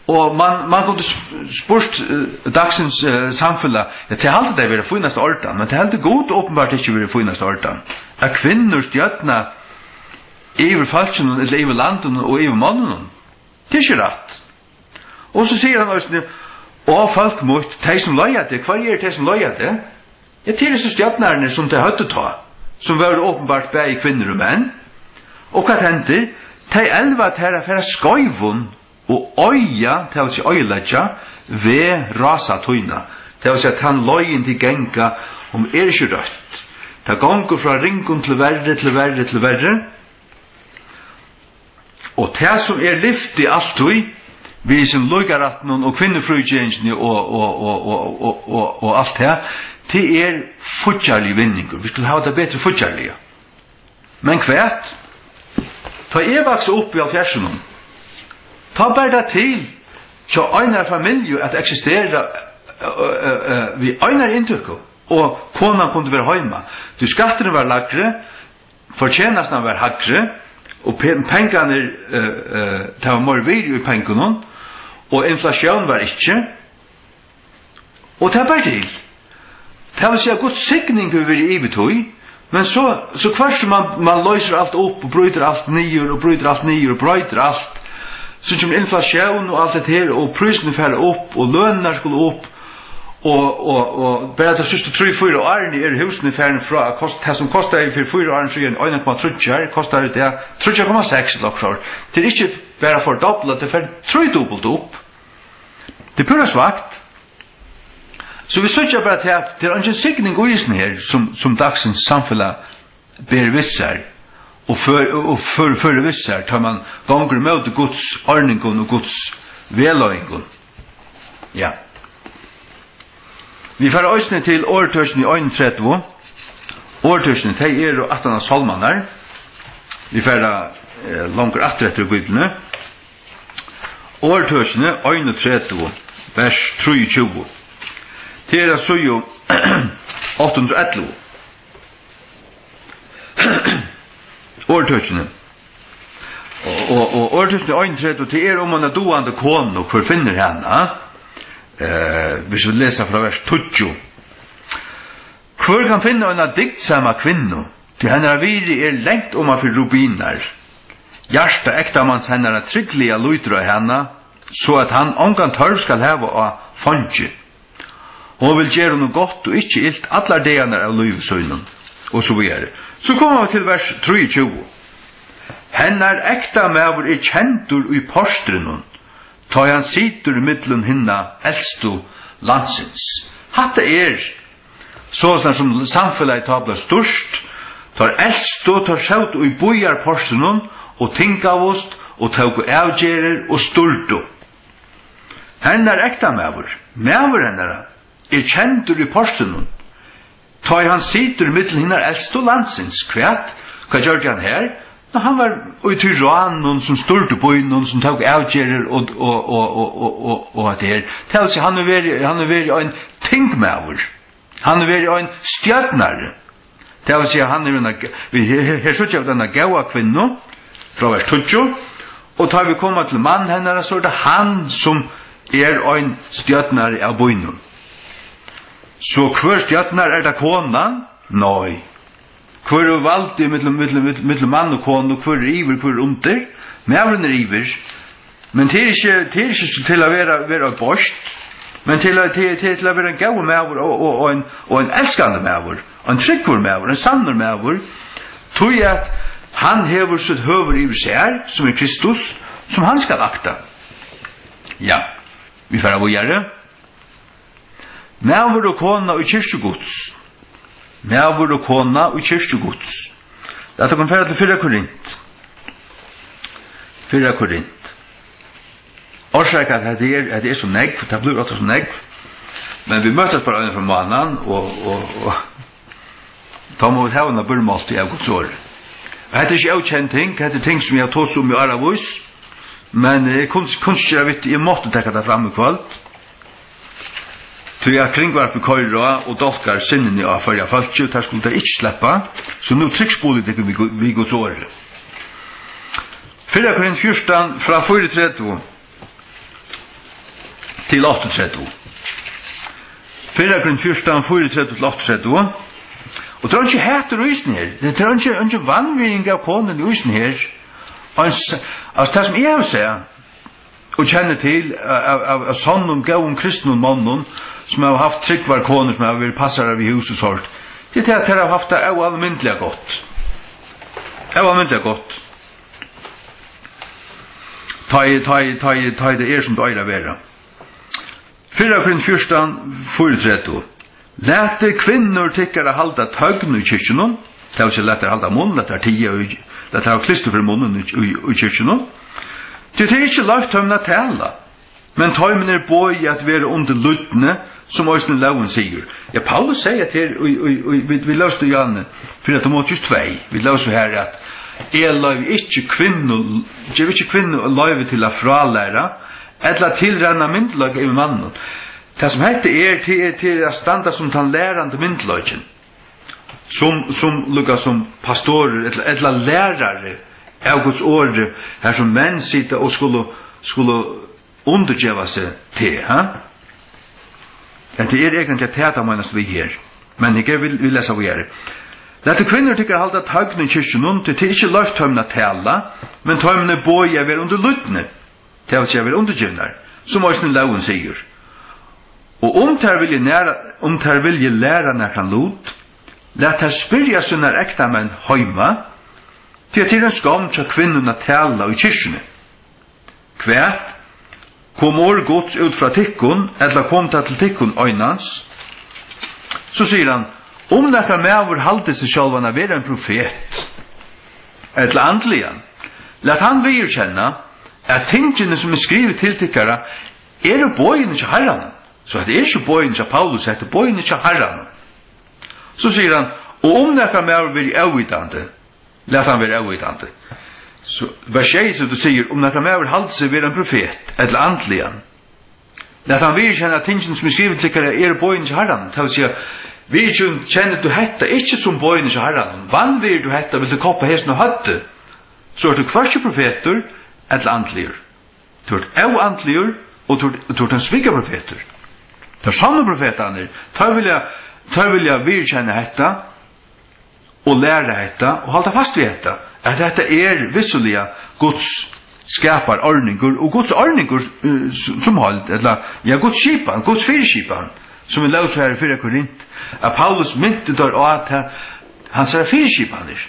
Og man, man kundi sp-, spurt, eh, dagsins, eh, samfelag, ja, tey halda tað vera fínasta ordan, men tað heldur Gud openbart ikki vera fínasta ordan, at kvinnur stjórna yvir fólkinum, ella yvir landinum og yvir monnunum. Tað er ikki rætt. Og so sigur hann eisini: Á, fólk mítt, tey sum leiða teg, hvørji eru tey sum leiða teg? Ja, tað eru hesir stjórnararnir, sum tey høvdu tá, sum vóru openbart bæði kvinnur og menn. Og hvat hendir? Tey elva tær at fara skeivum og oyða, tað vil siga oyðileggja, veg rása tína. Tað vil siga, tann leiðin tit ganga, hon er ikki røtt. Tað gongur frá ringum til verri, til verri, til verri. Og tað, sum er lyftið altíð við hesum líkarættinum og kvinnufrígevingini og, og, og alt tað, tað er fíggjarligur vinningur. Vit skulu hava tað betri fíggjarliga. Men hvat? Tá eg vaks upp í hálvfjerðsunum, tá bar tað til hjá einari familju at eksistera, ø, ø, ø, við einari inntøku, og konan kundi vera heima. Tí skatturin var lægri, fortjenastan var hægri, og pe-, pengarnir, eh, eh, tað var meira virði í pengunum, og inflatión var ikki, og tað bar til. Tað vil siga, Guds signing hevur verið yvir tí, men so, so hvørt sum man, man loysir alt upp og brýtur alt niður og brýtur alt niður og broytir alt, so kemur inflatión og alt hetta her, og prísirnir fara upp, og lønirnar skulu upp, og, og, og bara tey síðstu trý, fýra árini eru húsini farin frá at kosta, tað sum kostaði fyri fýra árum síðan ein komma tríggjar, kostar í dag tríggjar komma seks ella okkurt. Tað er ikki bara fordoblað, tað fer trýdupult upp. Tað er púra svakt. So vit síggja bara til, at tað er eingin signing í hesum her, sum, sum dagsins samfelag ber við sær og før, og før, førir við sær, tá man gongur ímóti Guds orðningum og Guds vegleiðingum. Ja. Vit fara eisini til orðtøkini í einogtretivu. Orðtøkini, tey eru aftan á Sálmarnar. Vit fara, eh, longur aftur eftir í Bíbliuni. Orðtøkini einogtretivu, vers trýogtjúgu. Tað er á síðu átta hundrað og ellivu. Orðtøkini. Og, og, og orðtøkini einogtretivu, tað er um eina dugandi konu, hvør finnur hana? Eh, hvis vit lesa frá vers tíggju. Hvør kann finna eina dygdsama kvinnu? Tí hennara virði er langt oman fyri rubinar. Hjarta ektamanns hennara tryggliga lýtur á hana, so at hann ongan tørv skal hava á feingi. Hon vil gera honum gott og ikki ilt allar dagarnar av lívi sínum, og so víðari. So koma vit til vers trýogtjúgu. Hennar ektamaður er kendur í portrinum, tá ið hann situr millum hinna elstu landsins. Hatta er, soleiðis sum samfelagið tá bleiv stýrt, teir elstu, teir sótu í býarportrinum og tingaðust og tóku avgerðir og stýrdu. Hennar ektamaður, maður hennara, er kendur í portrinum, tá ið hann situr millum hinnar elstu landsins. Hvat? Hvat gjørdi hann her? Ná, hann var í tí ráðnum, sum stýrdi býnum, sum tók avgerðir og, og, og hatta her. Tað vil siga, hann hevur verið, hann hevur verið ein tingmaður. Hann hevur verið ein stjórnari. Tað vil siga, hann er ein, vit, her, her, her síggja vit eina góða kvinnu frá vers tíggju, og tá vit koma til mann hennara, so er tað hann, sum er ein stjórnari av býnum. So hvør stjórnar, er tað konan? Nei. Hvør hevur valdið millum, millum, millum, millum mann og konu? Hvør er yvir, hvør er undir? Maðurin er yvir. Men tað er ikki, tað er ikki so til at vera, vera eitt beist, men til at, til, til, til at vera ein góður maður og, og, og ein, og ein elskandi maður, ein trúgvur maður, ein sannur maður, tí at hann hevur sítt høvur yvir sær, sum er Kristus, sum hann skal akta. Ja, vit fara víðari. Maður og kona í kirkju Guds. Maður og kona í kirkju Guds. Lat okkum fara til fyrra Korint. Fyrra Korint. Orsaka at hetta er, hetta er so nógv, tað blívur ofta so nógv. Men vit møtast bara eina ferð um mánaðin, og, og, og tá mugu vit hava eina burðarmáltíð av Guds orði. Og hetta er ikki ókend ting, hetta er ting, sum eg havi tosað um í áravís, men eg kundi, kundi ikki gera við tað, eg mátti taka tað fram í kvøld. Tí at Kringvarpið koyrir á og dálkar sinnini á Føroya fólki, og tað skulu tey ikki sleppa, so nú tryggspulir tykkum við Gu-, við Guds orði. Fyrra Korint fjúrtan, frá fýraogtretivu til áttaogtretivu. Fyrra Korint fjúrtan, fýraogtretivu til áttaogtretivu. Og tað er ikki hatur í hesum her. Tað er ikki, ikki vanvirðing av konuni í hesum her. Og ein s-, altso, tað sum eg havi sæð, og kenni til av, av, av sonnum, góðum kristnum monnum, sum hava havt trúgvar konur, sum hava verið passarar við hús og sort, tað er tað, at tær hava havt tað óalmindiliga gott. Óalmindiliga gott. Tá ið, tá ið, tá ið, tá ið tað er, sum tað eigur at vera. Fyrra Korint fjúrtan, fýraogtretivu. Latið kvinnur tykkara halda tøgn í kirkjunum, tað vil siga, lat tær halda munn, lat tær tiga, í, lat tær hava klistur fyri munnin í, í, í kirkjunum. Tí tað er ikki loyvt teimum at tala, men teimum er boðið at vera undir lýdni, sum eisini lógin sigur. Ja, Paulus segði at her í, í, í, vit, vit lósu í Johannes, fyrra Timoteus tvey, vit lósu her at eg loyvi ikki kvinnu, gevi ikki kvinnu loyvi til at frálæra, ella tilræna myndugleika yvir manninum. Tað sum hetta er, tað er, tað er at standa sum tann lærandi myndugleikin, sum, sum líka sum pastorur ella, ella lærari av Guds orði, har sum menn sita og skulu, skulu undirgeva seg tað, ha? Hetta er eigentliga tað, tað meinast við her. Men eg vil, vil lesa víðari. Latið kvinnur tykkara halda tøgn í kirkjunum, tí tað er ikki loyvt teimum at tala, men teimum er boðið at vera undir lýdni, tað vil siga, vera undirgivnar, sum eisini lógin sigur. Og um tær vilja næra, um tær vilja læra nakran lut, lat tær spyrja sínar ektamenn heima, tí at tað er ein skomm hjá kvinnum at tala í kirkjuni. Hvat? Kom orð Guds út frá tykkum, ella kom tað til tykkum einans? So sigur hann, um nakar maður haldi seg sjálvan at vera ein profet, ella andligan, lat hann viðurkenna, at tingini, sum er skrivið til tykkara, eru boðini hjá Harranum. So hetta er ikki boðini hjá Paulus, hetta er boðini hjá Harranum. So sigur hann, og um nakar maður verður óvitandi, lat hann vera óvitandi. So, vers sjey, so tú sigur, um nakar maður haldi seg vera ein profet, ella andligan, lat hann viðurkenna, at tingini, sum er skrivið til tykkara, eru boðini hjá Harranum. Tað vil siga, viðurkennir tú hetta ikki sum boðini hjá Harranum, vanvirðir tú hetta, vilt tú koppa hesum á høvdið, so ert tú hvørki profetur ella andligur. Tú ert óandligur, og tú ert, tú ert ein svikaprofetur. Teir sannu profetarnir, teir vilja, teir vilja viðurkenna hetta, og læra hetta og halda fast við hetta, at hetta er vissuliga Guds skapar orningur, og Guds orningur, eh, s-, sum heild, ella, ja, Guds skipan, Guds fyriskipan, sum vit lósu her í fyrra Korint, at Paulus minti teir á tað, hansara fyriskipanir.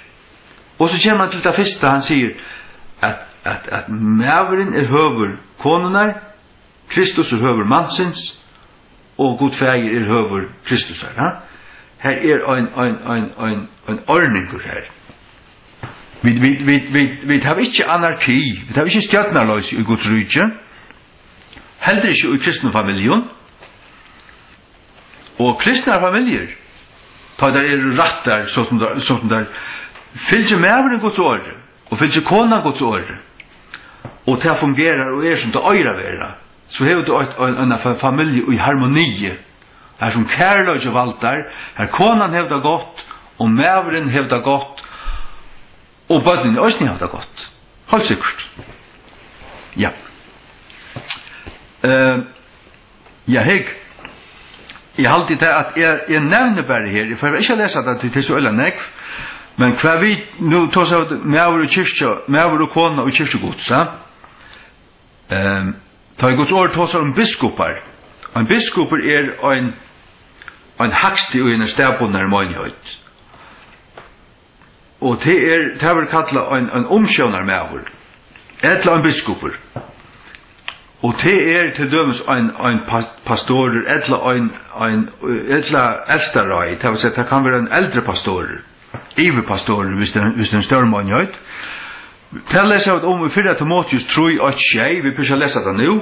Og so kemur hann til tað fyrsta, hann sigur, at, at, at maðurin er høvur konunnar, Kristus er høvur mansins, og Gud Faðir er høvur Kristusar, ha? Her er ein, ein, ein, ein, ein orningur her. Vit, vit, vit, vit, vit hava ikki anarki, vit hava ikki stjórnarloysi í Guds ríki, heldur ikki í kristnum familjum. Og kristnar familjur, tá tær eru rættar, so sum tær, so sum tær, fylgir maðurin Guds orði, og fylgir konan Guds orði, og tað fungerar og er sum tað eigur at vera, so hevur tú eitt, ein, eina fa-, familju í harmoni, har sum kærleiki valdar, har konan hevur tað gott, og maðurin hevur tað gott, og børnini eisini hava tað gott. Heilt sikkurt. Ja. Eh, ja, hygg. Eg haldi tað, at eg, eg nevni bara her, eg fari ikki at lesa tað, tí tað er so øgiliga nógv, men hvat vit nú tosa um, maður og kirkja, maður og kona og kirkju Guds, ha? Ehm, tá ið Guds orð tosar um biskupar, ein biskupur er ein, ein hægsti í einari staðbundnari meinigheit. Og tað er, tað verður kallað ein, ein umsjónarmaður, ella ein biskupur. Og tað er til dømis ein, ein pa-, pastorur, ella ein, ein, ella elstaráð, tað vil siga, tað kann vera ein eldri pastorur, yvirpastorur, viss tað er, viss tað er ein størri meinigheit. Tað lesa vit um í fyrra Timoteus trý, eitt, sjey, vit behøva ikki at lesa tað nú,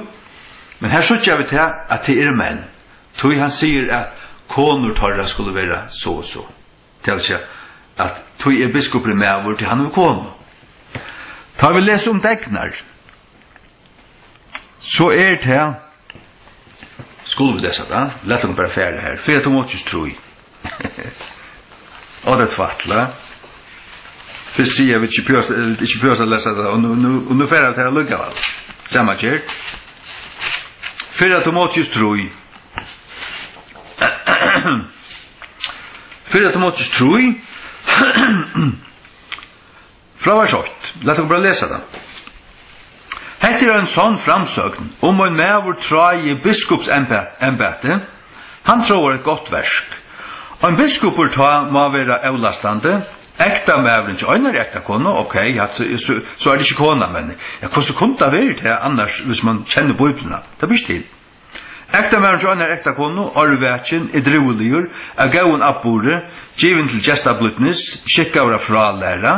men her síggja vit tað, at tað eru menn, tí hann sigur, at konur teirra skulu vera so og so. Tað vil siga, at tí er biskupurin maður, tí hann hevur konu. Tá vit lesa um degnar, so er tað, skulu vit lesa tað? Lat okkum bara fara her. Fyrra Timoteus trý. Á, tað er tvætla. Fyrst siga vit ikki behøva, ikki behøva at lesa tað, og nú, nú, og nú fara vit har allíkavæl. Sama ger. Fyrra Timoteus trý. Fyrra Timoteus trý, frá vers eitt. Lat okkum bara lesa tað. Hetta er ein sonn framsøgn, um ein maður tráir biskupsembæ-, embæti, hann tráir eitt gott verk. Ein biskupur tá má vera avlastandi, ektamaðurin hjá einari ektakonu, ok, ja, so, so, so er tað ikki kona, men, ja, hvussu kundi tað verið tað annars, viss mann kennir Bíbliuna? Tað ber ikki til. Ektamaðurin hjá einari ektakonu, árvakin, edrúiligur, av góðum atburði, givin til gestablídnis, skikkaður at frálæra,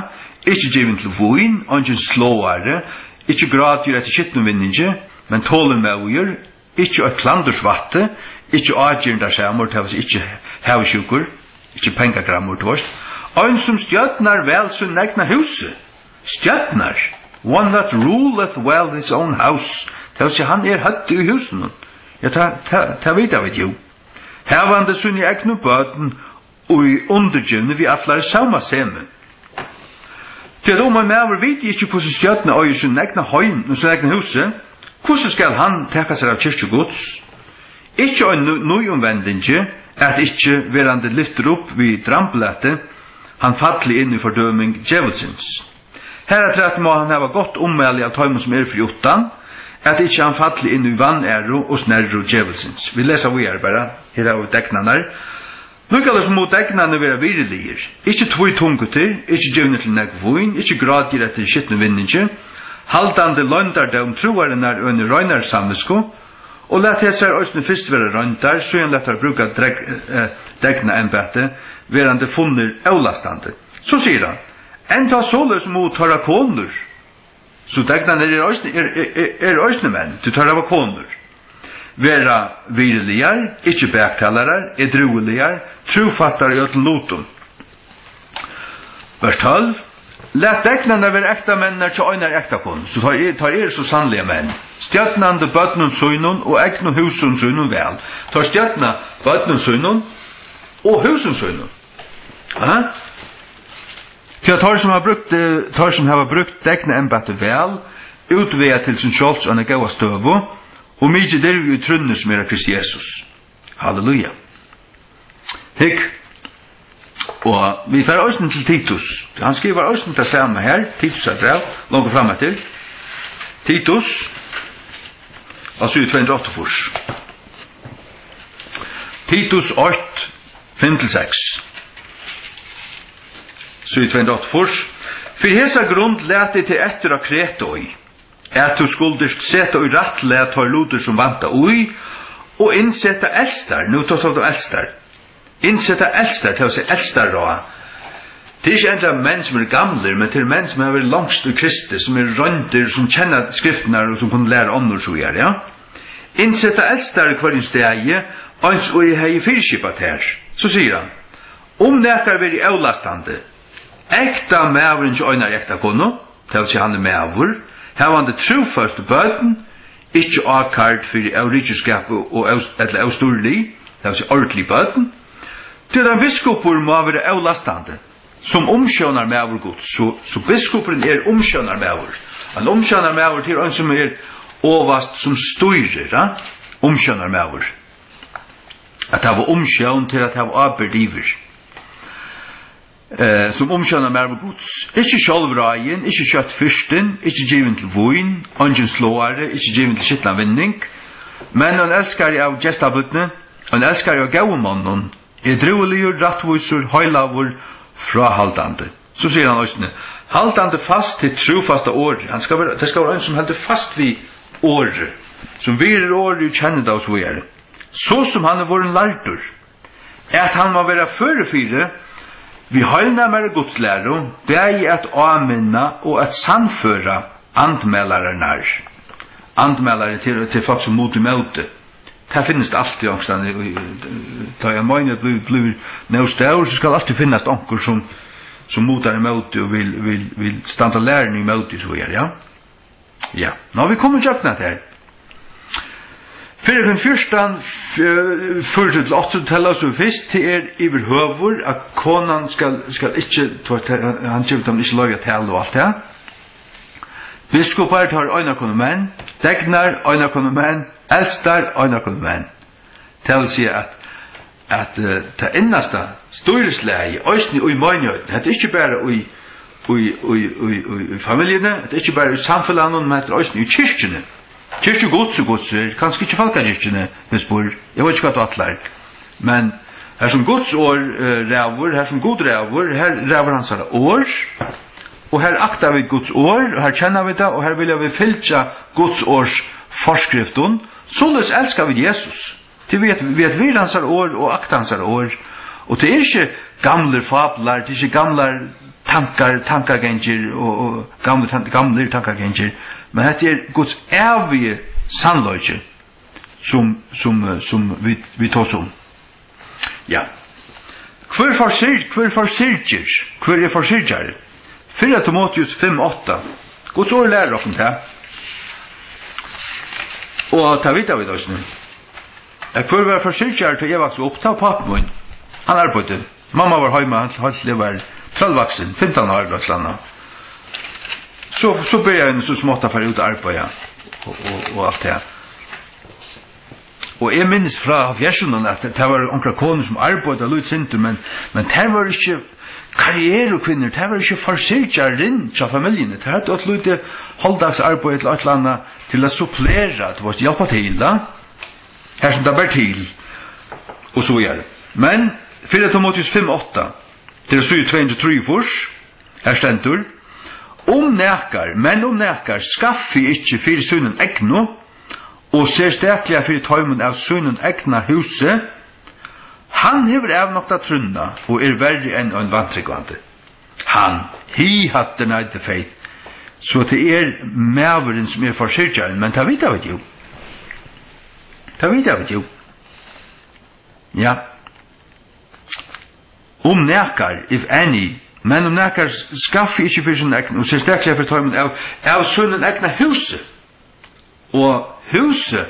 ikki givin til vín, eingin sláari, ikki grátigur eftir skitnum vinningi, men tolinmóður, ikki eitt klandursvætti, ikki ágirndarsamur, tað vil siga ikki havisjúkur, ikki pengagrammur, tú veist. Ein sum stjórnar væl sín egna húsi. Stjórnar. One that ruleth well his own house. Tað vil siga, hann er høvdið í húsinum. Ja, tað, tað, tað vita vit jú. Havandi síni egnu børn og í undirgivni við allari sómasemi. Tí at um ein maður viti ikki, hvussu stjórna eigur sín egna heim og sín egna húsi, hvussu skal hann taka sær av kirkju Guds? Ikki ein nú-, nýumvendingi, at ikki, verandi lyftur upp við dramblati, hann falli inn í fordøming djevulsins. Harafturat má hann hava gott ummæli av teimum, sum eru fyri uttan, at ikki hann falli inn í vanæru og snerru djevulsins. Vit lesa víðari bara. Her hava vit degnarnar. Líkasum mugu degnarnir vera virðiligir, ikki tvítungugir, ikki givnir til nógv vín, ikki grátiga eftir skitnum vinningi, haldandi loyndardóm trúarinnar í eini reinari samvitsku, og lat hesar eisini fyrst vera royndar, síðan lat teir brúka dreg-, eh, degnaembætið, verandi funnir ólastandi. So sigur hann, enntá soleiðis mugu teirra konur, so degnarnir eru eisini, er, er, er, eru eisini menn, tí teir hava konur, vera virðiligar, ikki baktalarar, edrúiligar, trúfastar í øllum lutum. Vers tólv. Lat degnarnar vera ektamenninar hjá einari ektakonu, so teir eru, teir eru so sanniliga menn, stjórnandi børnum sínum og egnum húsum sínum væl. Teir stjórna børnum sínum og húsum sínum. Ha? Tí at teir, sum hava brúkt, eh, teir, sum hava brúkt degnaembætið væl, útvega til sín sjálvs eina góða støðu og mikið dirvi í trúnni, sum er á Krist Jesus. Halleluja. Hygg. Og vit fara eisini til Titus. Hann skrivar eisini tað sama her, Titus er bræv, longur fram eftir. Titus, á síðu tvey hundrað og áttaogfýrs. Titus eitt, fimm til seks. Síðu tvey hundrað og áttaogfýrs. Fyri hesa grund lati eg teg eftir á Kreta í, at tú skuldi seta í rætt lag teir lutir, sum vanta í, og innseta elstar. Nú tosar hann um elstar. Innseta elstar, tað vil siga elstar ráð. Tað er ikki endiliga menn, sum eru gamlir, men tað eru menn, sum hava verið longst í Kristi, sum eru royndir, sum kenna skriftirnar og sum kunnu læra onnur, so er, ja. Innseta elstar í hvørjum staði, eins og eg hevði fyriskipað tær. So sigur hann: Um nakar verður ólastandi, ekta maðurin hjá einari ekta konu, tað vil siga, hann er maður, havandi trúføst børn, ikki ákærd fyri óríkisskap og, og ós-, ella óstýrilig, tað vil siga, ordentlig børn, tí at ein biskupur má vera ólastandi, sum umsjónarmaður Guds. So, so biskupurin er umsjónarmaður. Ein umsjónarmaður, tað er ein, sum er ovast, sum stýrir, ja? Umsjónarmaður. At hava umsjón, til at hava ábyrgd yvir. Eh, sum umsjónarmaður Guds. Ikki sjálvráðin, ikki skjótt firtin, ikki givin til vín, eingin sláari, ikki givin til skitnan vinning, men ein elskari av gestablídni, ein elskari av góðum monnum, edrúiligur, rættvísur, heilagur, fráhaldandi. So sigur hann eisini: Haldandi fast hitt trúfasta orð. Hann skal vera, tað skal vera ein, sum heldur fast við orðið, sum virðir orðið og kennir tað og so víðari. So sum hann er vorðin lærdur, at hann má vera førur fyri við heilnæmari gudslæru, bæði at áminna og at sannføra andmælararnar. Andmælari til, til fólk sum muta ímóti. Tað finnist altíð onkustaðni í, í, tá ein meinigheit blívur, blívur nóg stór, so skal altíð finnast onkur sum, sum mutar ímóti og vil, vil, vil standa læruni ímóti, so er, ja. Ja, nú vit komu ígjøgnum hetta her. Fyrra Korint fjúrtan, f-, fýraogtretivu til áttaogtretivu, tað lósu vit fyrst, tað er yvirhøvur, at konan skal, skal ikki, tú veit, hann gevur teimum ikki loyvi at tala og alt tað. Biskupar, teir eru einakonumenn, degnar, einakonumenn, elstar, einakonumenn. Tað vil siga, at, at, eh, tað innasta stýrislagið, eisini í meinigheitum, hetta er ikki bara í, í, í familjuni, hetta er ikki bara í samfelagnum, men hetta er eisini í kirkjuni. Kirkju Guds og Guds er kanska ikki fólkakirkjuni, men spyr, eg veit ikki, hvat tú ætlar. Men har sum Guds orð, eh, ræður, har sum Gud ræður, har ræður hansara orð, og har akta vit Guds orð, og har kenna vit tað, og har vilja vit fylgja Guds orðs forskriftum, soleiðis elska vit Jesus. Tað er við at, við at virða hansara orð og akta hansara orð. Og tað er ikki gamlir fablar, tað er ikki gamlar tankar, tankagangir og, og gamlir tan-, gamlir tankagangir, men hetta er Guds ævigi sannleiki, sum, sum, eh, sum vit, vit tosa um. Ja. Hvør forsyrg-, hvør forsyrgir? Hvør er forsyrgjari? Fyrra Timoteus fimm átta. Guds orð lærir okkum tað. Og tað vita vit eisini. At hvør var forsyrgjari, tá eg vaks upp, tað var pápi mín. Hann arbeiddi. Mamma var heima, heilt, heilt til eg var trøllvaksin, fimtan ár, ella eitt ella annað. So, so byrjaði hon so smátt at fara út at arbeiða og, og, og alt tað. Og eg minnist frá hálvfjerðsunum, at tað var onkrar konur, sum arbeiddu lítið sindur, men, men tær vóru ikki karrierukvinnur, tær vóru ikki forsyrgjarin hjá familjuni. Tær høvdu eitt lítið hálvdagsarbeiði ella eitt ella annað til at supplera, tú veist, hjálpa til, da. Har sum tað ber til, og so víðari. Men fyrra Timoteus fimm átta, tað er síða tvey hundrað og trýogfýrs, har stendur: Um nakar, men um nakar skaffi ikki fyri sínum egnu, og serstakliga fyri teimum av sínum egna húsi, hann hevur avnoktað trúnna og er verri enn ein vantrúgvandi. Hann, he hath denied the faith. So tað er maðurin, sum er forsyrgjarin, men tað vita vit jú. Tað vita vit jú. Ja. Um nakar, if any, men um nakar skaffi ikki fyri sín egn, og serstakliga fyri teimum av, av sínum egna húsi. Og húsið,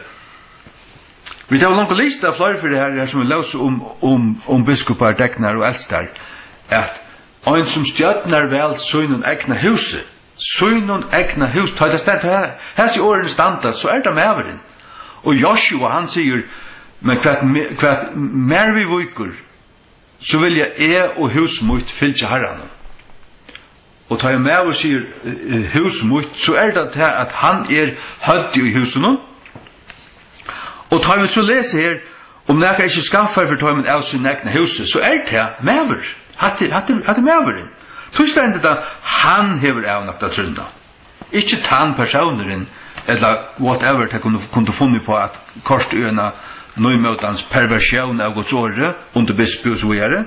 vit hava longu lisið av fleiri fyri her, her sum vit lósu um, um, um biskupar, degnar og elstar, at ein sum stjórnar væl sínum egna húsi, sínum egna hús, tá tað stendur, tá hesi orðini standa, so er tað maðurin. Og Josua, hann sigur: Men hvat me-, hvat mær viðvíkur, so vilja eg og hús mítt fylgja Harranum. Og tá ein maður sigur, eh, eh, hús mítt, so er tað tað, at hann er høvdið í húsinum. Og tá vit so lesa her, um nakar ikki skaffar fyri teimum av sínum egna húsi, so er tað maður. Hatta er, hatta er, hatta er maðurin. Tí stendur tað, hann hevur avnoktað trúnna. Ikki tann persónurin, ella whatever, tað kundu, kundu funnið på at koyrt í eina nýmótans perversjón av Guds orði, undir bispi og so víðari.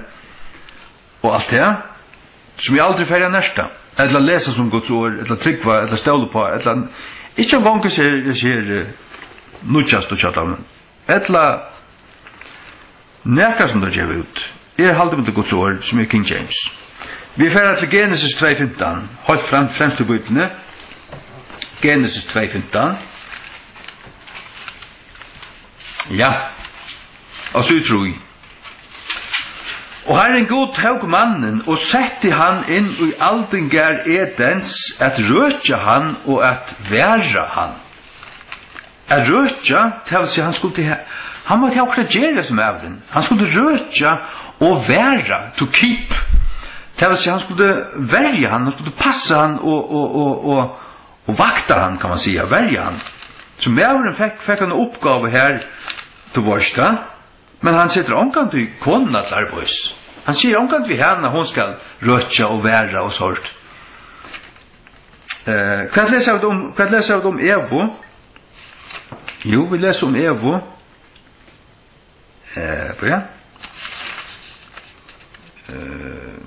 Og alt tað, sum eg aldri fari at nerta, ella lesa sum Guds orð, ella trúgva, ella stóla uppá, ella ikki eingong hesi her, hesi her, eh, nýggjastu hjá teimum, ella nakað sum teir geva út. Eg haldi meg til Guds orð, sum er King James. Vit fara til Genesis tvey fimtan, heilt fram, fremst í Bíbliuni. Genesis tvey fimtan. Ja. Og so í trý. Og Harrin Gud tók mannin og setti hann inn í aldingarð Edens at røkja hann og at vera hann. At røkja, tað vil siga, hann skuldi ha-, hann mátti hava okkurt at gera, sum maðurin. Hann skuldi røkja og vera, to keep. Tað vil siga, hann skuldi verja hann, hann skuldi passa hann og, og, og, og, og vakta hann, kann man siga, verja hann. So maðurin fekk, fekk eina uppgávu her, tú veitst tað. Men hann setir ongantíð konuna til arbeiðis. Hann sigur ongantíð við hana, hon skal røkja og vera og sort. Eh, hvat lesa vit um, hvat lesa vit um Evu? Jú, vit lesa um Evu. Eh, bíða. Eh,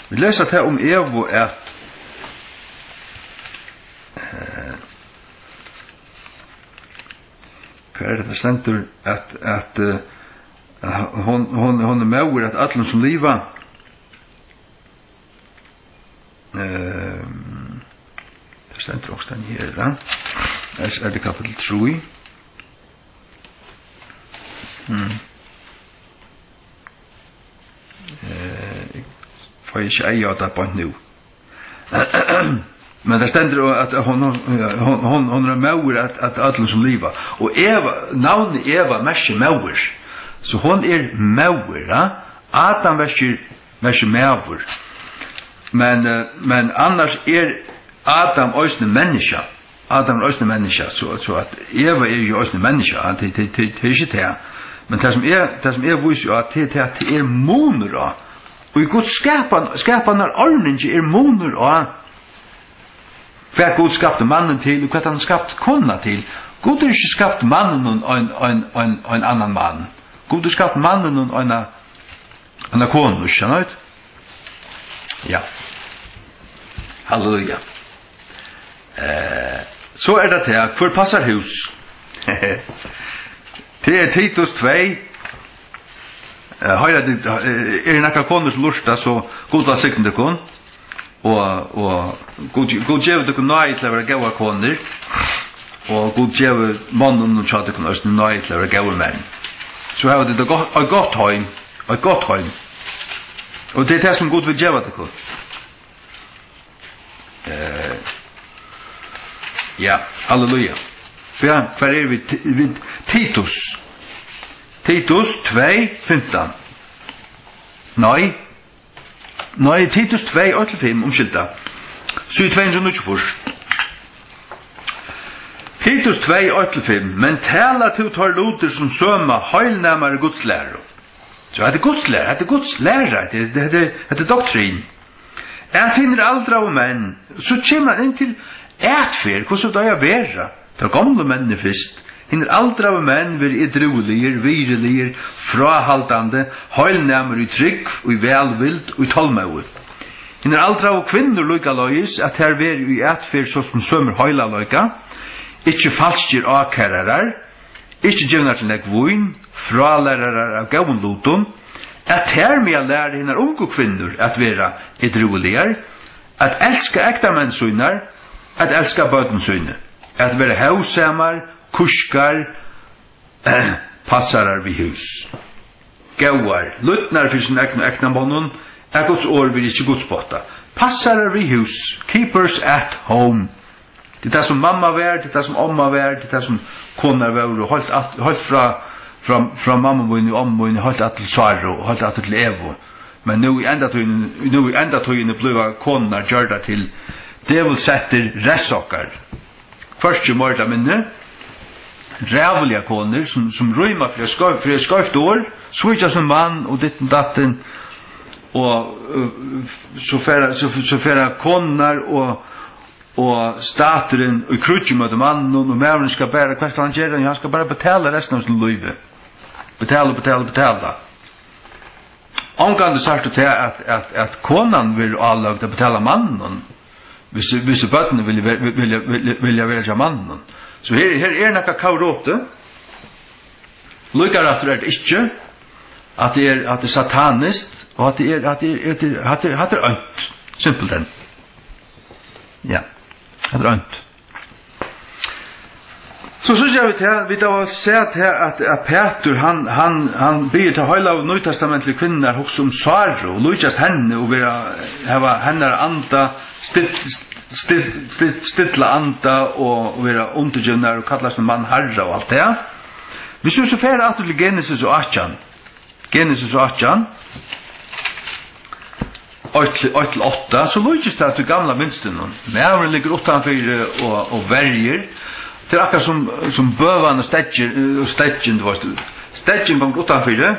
Vit lesa tað um Evu, at, eh, hvar er tað, tað stendur, at, at, eh, hon, hon, hon er móðir at øllum sum liva. Ehm, tað stendur onkustaðni her, ja. Ers er tað kapitel trý. Mm. Eh, eg fái ikki eyga á tað beint nú. Men tað stendur, at hon, hon, hon, hon, hon er móðir at, at øllum sum liva. Og Eva, navnið Eva merkir móðir. So hon er móðir, ja? Adam merkir, merkir maður. Men, eh, men annars er Adam eisini menniskja. Adam er eisini menniskja, so, so at Eva er jo eisini menniskja, ja, tað, tað, tað, tað er ikki tað. Men tað sum er, tað sum eg vísi á, tað, tað, tað er munur á. Og í Guds skapan, skapanarordningi er munur á, hvat Gud skapti mannin til, og hvat hann skapti konuna til. Gud hevur ikki skapt manninum ein, ein, ein, ein annan mann. Gud hevur skapt manninum eina, eina konu, skilst tú? Ja. Halleluja. Eh, so er tað tað, hvør passar hús? Tað er Titus tvey. Eh, hoyra tit, eh, eru nakrar konur sum lurta, so Gud vælsigni tykkum. Og, og Gud, Gud gevur tykkum náði til at vera góðar konur. Og Gud gevur monnunum hjá tykkum eisini náði til at vera góðir menn. So hava tit eitt gott, eitt gott heim, eitt gott heim. Og tað er tað, sum Gud vil geva tykkum. Eh, ja, halleluja. Ja, hvar eru vit? Vit, Titus. Titus tvey fimtan. Nei. Nei, Titus tvey, eitt til fimm, umskylda. Síða tvey hundrað og níggjuogfýrs. Titus tvey, eitt til fimm. Men tala tú teir lutir sum søma heilnæmari Guds læru. So hetta er Guds læra, hetta er Guds læra, hetta er, hetta er, hetta er doktrin. At hinir aldraðu menn, so kemur hann inn til atferð, hvussu tað eiga at vera. Teir gomlu menninir fyrst. Hinir aldraðu menn verði edrúiligir, virðiligir, fráhaldandi, heilnæmir í trúgv, í vælvild, í tolmóði. Hinir aldraðu kvinnur líkaleiðis, at tær verði í atferð so sum sømir heilagleika, ikki falskir ákærarar, ikki givnar til nógv vín, frálærarar av góðum lutum, at tær mega læra hinar ungu kvinnur at vera edrúiligar, at elska ektamenn sínar, at elska børn síni, at vera hóvsamar, kúskar, passarar við hús. Góðar, lýdnar fyri sínum egnu ektmonnum, at Guds orð verði ikki gudspottað. Passarar við hús, keepers at home. Tað er tað, sum mamma var, tað er tað, sum omma var, tað er tað, sum konur vóru, heilt at-, heilt frá, frá, frá mammu míni og ommu míni, heilt aftur til Sáru og heilt aftur til Evu. Men nú í endatíðini, nú í endatíðini blíva konurnar gjørdar til djevulssettir revsokkar. Hvørki meira ella minni. Ræðuligar konur, sum, sum rýma fyri eitt skeivt, fyri eitt skeivt orð, svíkja sín mann og ditten datten, og, øh, so fara, so, so fara konurnar og, og staturin í kríggi móti manninum, og maðurin skal bara, hvat skal hann gera? Jú, hann skal bara betala restina av sínum lívi. Betala, betala, betala. Ongantíð sært tú tað, at, at, at konan verður áløgd at betala manninum, hvis, hvis børnini vilja ver-, vilja, vilja, vilja vera hjá manninum. So her, her er nakað kórupt. Líkarættur er tað ikki, at tað er, at tað er sataniskt, og at tað er, at tað er, at tað er, at tað er, at tað er ónt, simpelthen. Ja, at tað er ónt. So síggja vit her, vit hava sæð her, at, at Pætur, hann, hann, hann biður tær heilagu nýtestamentligu kvinnurnar hugsa um Sáru og líkjast henni og vera, hava hennara anda, still-, still-, still-, stilla anda og, og vera undirgivnar og kalla sín mann harra og alt tað. Hvis vit so fara aftur til Genesis og átjan, Genesis átjan, eitt til, eitt til átta, so líkist tað tí gamla mynstrinum. Maðurin liggur uttanfyri og, og verjir. Tað er akkurát sum, sum bøvan og steggin, og steggin, tú veist, steggin gongur uttanfyri.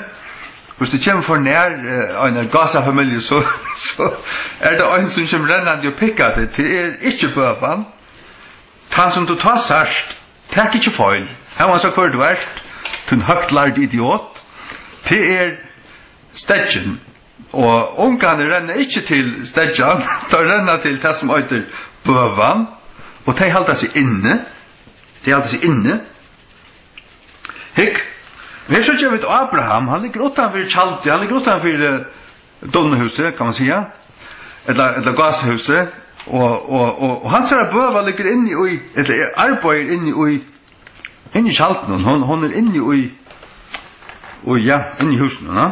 Hvis tú kemur for nær, eh, eini gásafamilju, so, so er tað ein, sum kemur rennandi og pikkar teg. Tað er ikki bøvan. Tann, sum tú tá sært, tak ikki feil. Hóast hvør tú ert, tín høgtlærdi idiot, tað er steggin. Og ungarnir renna ikki til steggjan, teir renna til tað, sum eitur bøvan, og tey halda seg inni. Tey halda seg inni. Hygg, her síggja vit Abraham, hann liggur uttanfyri tjaldið, hann liggur uttanfyri dunnuhúsið, kann man siga, ella, ella gásahúsið, og, og, og, og hansara bøva liggur inni í, ella er, arbeiðir inni í, inni í tjaldinum, hon, hon er inni í, í, ja, inni í húsinum, ja.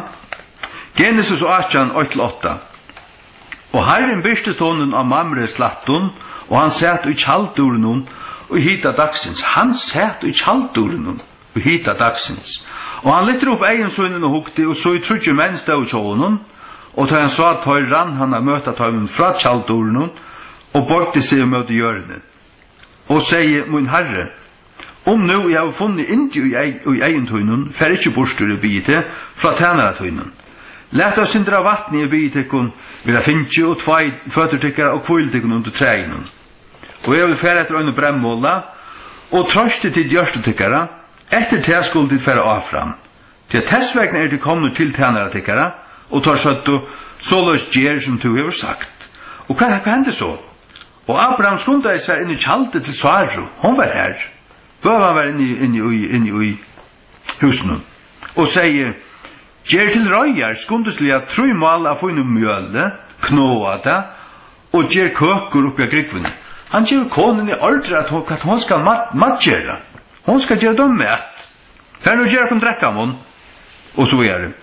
Genesis átjan, eitt til átta. Og Harrin birtist honum á Mamre slættum, og hann sat í tjalddurunum í hita dagsins. Hann sat í tjalddurunum í hita dagsins. Og hann lyfti upp eygum sínum og hugdi, og sá, tríggir menn stóðu hjá honum, og tá hann sá teir, rann hann at møta teimum frá tjalddurunum og boygdi seg móti jørðini og segði: Mín Harri, um nú eg havi funnið yndi í eig-, í eygum tínum, far ikki burtur, eg biði teg, frá tænara tínum. Lat eitt sindur av vatni, eg biði tykkum, vera fingið, og tveið føtur tykkara, og hvílið tykkum undir træinum. Og eg vil fara eftir einum breyðmola, og troystið tit hjørtu tykkara, eftir tað skulu tit fara áfram. Tí at tess vegna eru tit komnir til tænara tykkara, og teir søgdu: Soleiðis ger, sum tú hevur sagt. Og hvat, hvat hendi so? Og Abraham skundaði sær inn í tjaldið til Sáru, hon var har. Bøvan var inni, inni í, inni í húsinum. Og segði: Ger til reiðar skundisliga trý mál av fínum mjøli, knoða tað, og ger køkur uppi á grúgvuni. Hann gevur konuni ordur, at hon, hvat hon skal mat-, matgera. Hon skal gera tað mat. Far nú, ger okkum drekkamunn, og so víðari.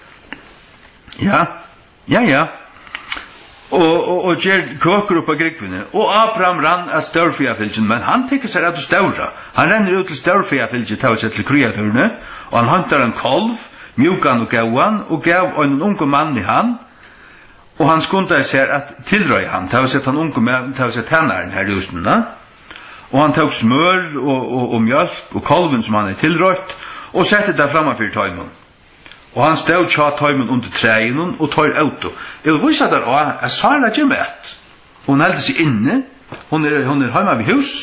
Ja, ja, ja. Og, og, og ger køkur upp á grúgvuni. Og Abraham rann at stórfæafylgjuni, men hann tekur sær av tí stóra. Hann rennur út til stórfæafylgið, tað vil siga til kríatúrini, og hann heintar ein kálv, mjúkan og góðan, og gav einum ungum manni hann, og hann skundaði sær at tilreiða hann, tað vil siga tann ungu ma-, tað vil siga tænarin her í húsinum, na? Og hann tók smør og, og, og mjólk og kálvin, sum hann hevði tilreitt, og setti tað framman fyri teimum. Og hann stóð hjá teimum undir træinum, og teir ótu. Eg vil vísa tær á, at Sára ger mat. Hon heldur seg inni. Hon er, hon er heima við hús.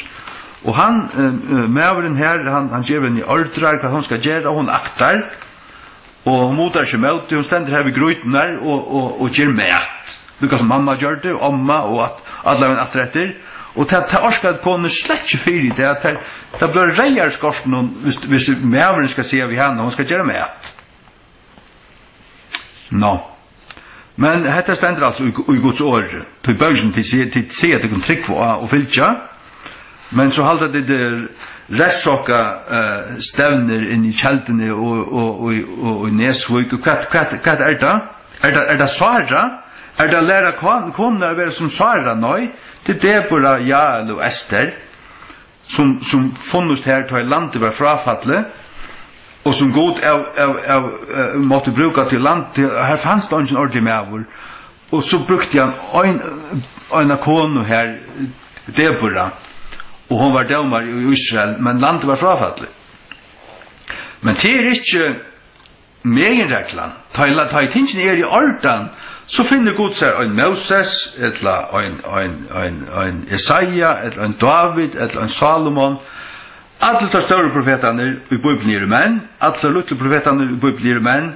Og hann, eh, eh, maðurin her, hann, hann gevur henni ordrar, hvat hon skal gera, og hon aktar. Og hon mutar ikki ímóti, hon stendur her við grýturnar og, og, og ger mat. Líka sum mamma gjørdi, og omma og at, allar vegir aftur eftir. Og tað, tað orkar konur slett ikki fyri, tað, tað, tað blívur reyðar í skorstrinum, hvis, hvis maðurin skal siga við hana, hon skal gera mat. Nå. Men hetta stendur altso í, í Guds orði. Tí bókin, tit siga, tit siga, tit kunnu trúgva á og fylgja. Men so halda tit, eh, revsokka, eh, stevnir inn í tjaldini og, og, og, og, og í Nesvík. Og hvat, hvat, hvat er tað? Er tað, er tað Sára? Er tað at læra kon-, konur at vera sum Sára? Nei, tað er Debora, Jael og Ester, sum, sum funnust her, tá ið landið var fráfallið. og sum Gud av, av, av, eh, mátti brúka til land, til, har fanst eingin ordiligur maður, og so brúkti hann ein, eina konu har, Debora, og hon var dómari í Ísrael, men landið var fráfallið. Men tað er ikki meginreglan. Tá ið, tá ið tingini eru í ordan, so finnur Gud sær ein Móses, ella ein, ein, ein, ein Esaja, ella ein Dávid, ella ein Salomon. Allir teir stóru profetarnir í Bíbliuni eru menn, allir lítlu profetarnir í Bíbliuni eru menn,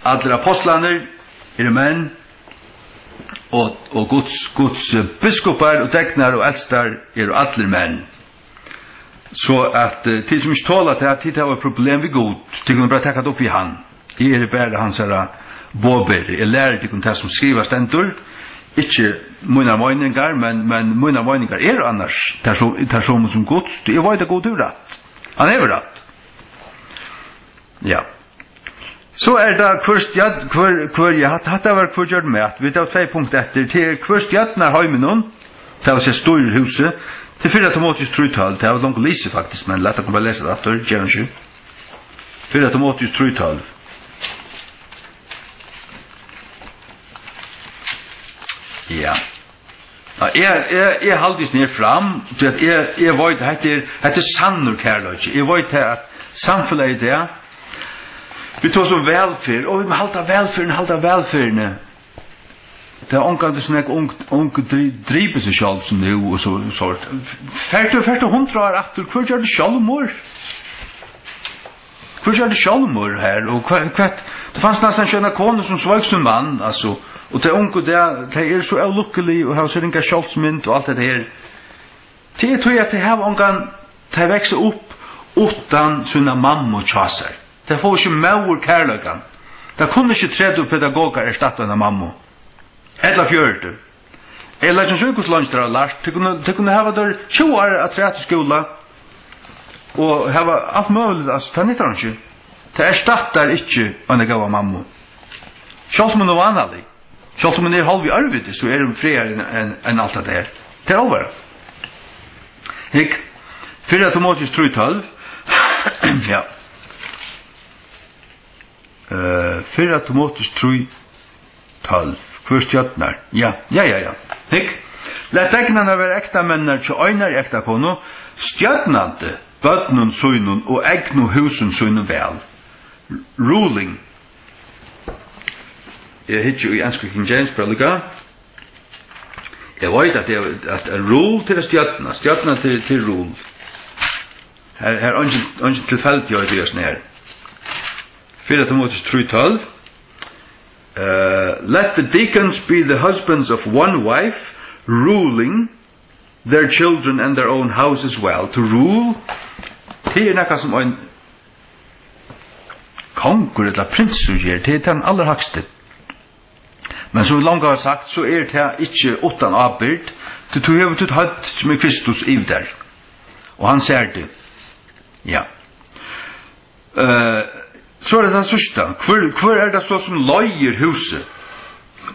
allir apostlarnir eru menn, og, og Guds, Guds, eh, biskupar og degnar og eldstar eru allir menn. So at, eh, tit sum ikki tola tað, tit hava eitt problem við Gud, tit kunnu bara taka tað upp við hann. Eg eri bara hansara boðberi. Eg læri tykkum tað, sum skrivað stendur, ikki mínar meiningar, men, men mínar meiningar eru annars tær so-, tær somu sum Guds, tí eg veit, at Gud hevur rætt. Hann hevur rætt. Ja. So er tað hvør stjørn-, hvør, hvør, ja, hatta, hatta var hvør gjørdi mat. Vit hava tvey punkt eftir. Tað er hvør stjørnar heiminum, tað vil siga stýrir húsið. Til fyrra Timoteus trý tólv, tað var longu lisið faktiskt, men lat okkum bara lesa tað aftur, ger hann ikki. Fyrra Timoteus trý tólv. Ja. Ja, eg, eg, eg haldi ikki nær fram, tí at eg, eg veit, hetta er, hetta er sannur kærleiki. Eg veit tað, at samfelagið í dag, vit tosa um vælferð, og vit mugu halda vælferðina, halda vælferðina. Tað er ongantíð so nógv ung, ung dri-, dripur seg sjálv sum nú, og so, so. Fert tú, fert tú hundrað ár aftur, hvør gjørdi sjálvmorð? Hvør gjørdi sjálvmorð her? Og hvat, hvat, tað fanst næstan ikki eina konu, sum sveik sín mann, altso. Og tey ungu, tey, tey eru so ólukkulig og hava so ringa sjálvsmynd og alt hetta her. Tað er tí, at tey hava ongan, tey vaksa upp uttan sína mammu hjá sær. Tey fáa ikki móðurkærleikan. Tað kunnu ikki tretivu pedagogar erstatta eina mammu. Ella fjøruti. Eg leggi ikki í, hvussu leingi teir hava lært. Tey kunnu, tey kunnu hava teir tjúgu ár afturat í skúla og hava alt møguligt, altso, tað nyttar einki. Tað erstattar ikki eina góða mammu. Sjálvt um hon er vánalig, sjálvt um hon er hálv í ørviti, so er hon frægari enn, enn, enn alt tað har. Tað er álvara. Hygg, fyrra Timoteus trý tólv. Ja. Eh, fyrra Timoteus trý tólv. Hvør stjørnar? Ja, ja, ja, ja. Hygg. Lat degnarnar vera ektamenninar hjá einari ektakonu, stjórnandi børnum sínum og egnu húsum sínum væl. Ruling. Eg hyggi í ensku King James bara líka. Eg veit, at eg, at, at rule til at stjórna, stjórna til, til rule. Her, her er eingin, eingin tilfeldigheit í hesum her. Fyrra Timoteus trý tólv. Uh, let the deacons be the husbands of one wife, ruling their children and their own house as well. To rule, tað er nakað sum ein kongur ella prinsur ger, tað er tann allarhægsti. Men sum vit longu hava sagt, so er tað ikki uttan ábyrgd, tí tú hevur títt høvd, sum er Kristus, yvir tær, og hann sær teg. Ja. Eh, so er tað tað síðsta. Hvør, hvør er tað so, sum leiðir húsið?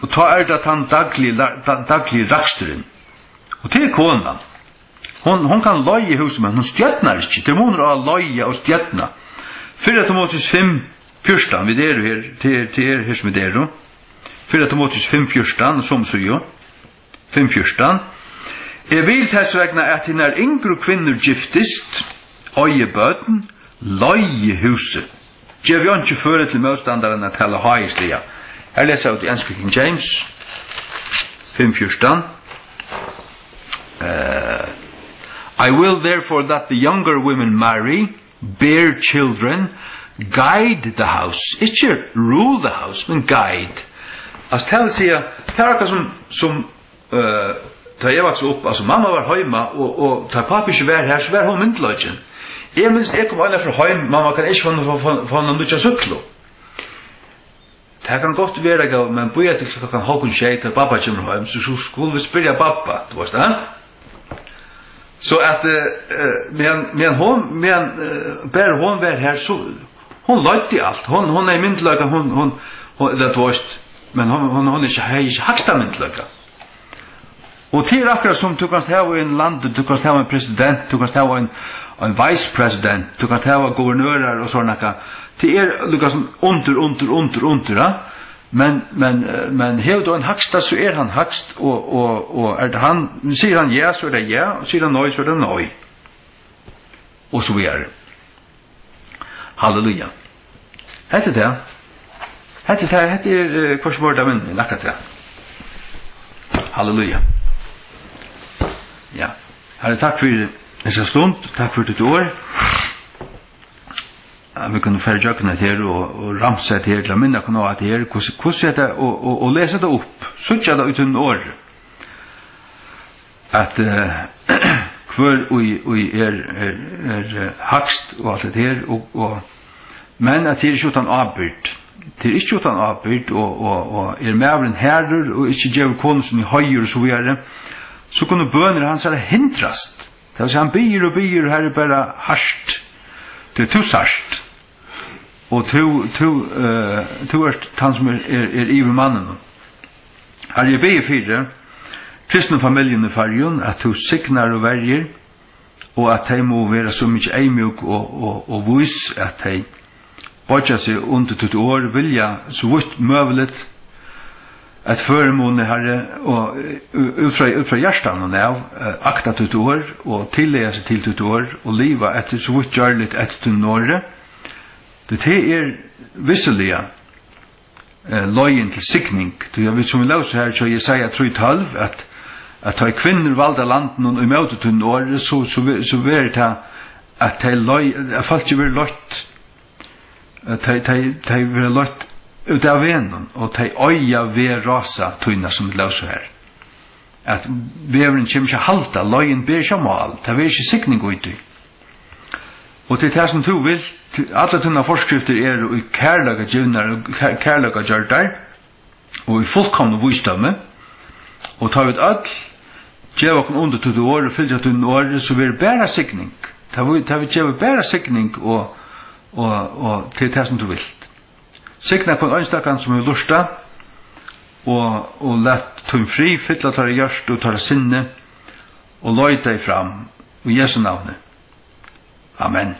Og tá er tað tann dagligi la-, tann dagligi raksturin. Og tað er konan. Hon, hon kann leiða húsið, men hon stjórnar ikki. Tað er munur á at leiða og stjórna. Fyrra Timoteus fimm fjúrtan, vit eru her, tað er, tað er her, sum vit eru. Fyrra Timoteus fimm fjúrtan, somu síðu. Fimm fjúrtan. Eg vil tess vegna, at hinar yngru kvinnur giftist, eigi børn, leiði húsið. Gevi einki føri til mótstandaran at tala háðisliga. Her lesa vit í ensku King James fimm fjúrtan. Eh, I will therefore that the younger women marry, bear children, guide the house. Ikki rule the house, men guide. Altso, tað vil siga, tað er akkurát sum, sum, eh, tá eg vaks upp, altso, mamma var heima, og, og tá pápi ikki var har, so var hon myndugleikin. Eg minnist, eg kom einaferð heim, mamma, kann eg ikki fáa, fáa, fáa, fáa eina nýggja súkklu? Tað kann gott vera, góði, men bíða til klokkan hálvgum sjey, tá babba kemur heim, so, so skulu vit spyrja babba, tú veist, eh? So at, eh, eh, meðan, meðan hon, meðan, eh, bara hon var har, so hon leiddi alt. Hon, hon er myndugleika, hon, hon, hon, ella, tú veist, men hon, hon, hon er ikki, hevði ikki hægsta myndugleika. Og tað er akkurát sum tú kanst hava í einum landi, tú kanst hava ein president, tú kanst hava ein, Ein vice president, tú kanst hava guvernørar og sovorðið nakað. Tað er líka sum undir, undir, undir, undir, ja? Men, men, eh, men hevur tú ein hægsta, so er hann hægst, og, og, og er tað hann, sigur hann ja, so er tað ja, og sigur hann nei, so er tað nei. Og so víðari. Halleluja. Hetta er tað. Hetta er tað, hetta er, eh, hvussu var tað, men akkurát tað. Halleluja. Ja. Harri, takk fyri hesa stund, takk fyri títt orð. Ja, vit kunnu fara ígjøgnum hetta her og, og ramsa hetta her til at minna okkum á hetta her, hvussu, hvussu hetta, og, og, og lesa hetta upp, síggja tað í tínum orði. At, eh, hvør ið, ið er, er, er, eh, hægst og alt hetta her, og, og, men at tað er ikki uttan ábyrgd. Tað er ikki uttan ábyrgd, og, og, og er maðurin harður og ikki gevur konu síni heiður og so víðari, so kunnu bønir hansara hindrast. Tað vil siga, hann biður og biður, og har er bara hart. Tað er tú sært. Og tú, tú, eh, tú ert tann, sum er, er, er yvir manninum. Harri, eg biði fyri kristnu familjuni í Føroyum, at tú signar og verjir, og at tey mugu vera so mikið eyðmjúk og, og, og vís, at tey boyggja seg undir títt orð, vilja so vítt møguligt, at førimuni, Harri, og, eh, út frá, út frá hjartanum av, eh, akta títt orð og tillaga seg til títt orð og liva eftir, so vítt gjørligt, eftir tínum orði. Tí tað er vissuliga, eh, leiðin til signing. Tí at vit, sum vit lósu her, so Jesaja trý tólv, at, at tá ið kvinnur valda landinum ímóti tínum orði, so, so ve-, so verður tað, at tey lei-, at fólkið verður leitt, at tey, tey, tey verða leitt út av vegnum, og tey oyða veg rása tína, sum vit lósu her. At vegurin kemur ikki at halda, leiðin ber ikki á mál, tað verður ikki signing í tí. Og til tað sum tú vilt, allar tínar forskriftir eru í kærleika givnar og kær-, kærleika gjørdar, og í fullkomnum vísdómi, og tá vit øll geva okkum undir títt orð og fylgja tínum orði, so verður bara signing. Tá vit, tá vit geva bara signing og, og, og til tað sum tú vilt. Signa hvønn einstakan sum hevur lurtað, og, og lat tín frið fylla teirra hjørtu og teirra sinni, og leið tey fram í Jesu navni. Amen.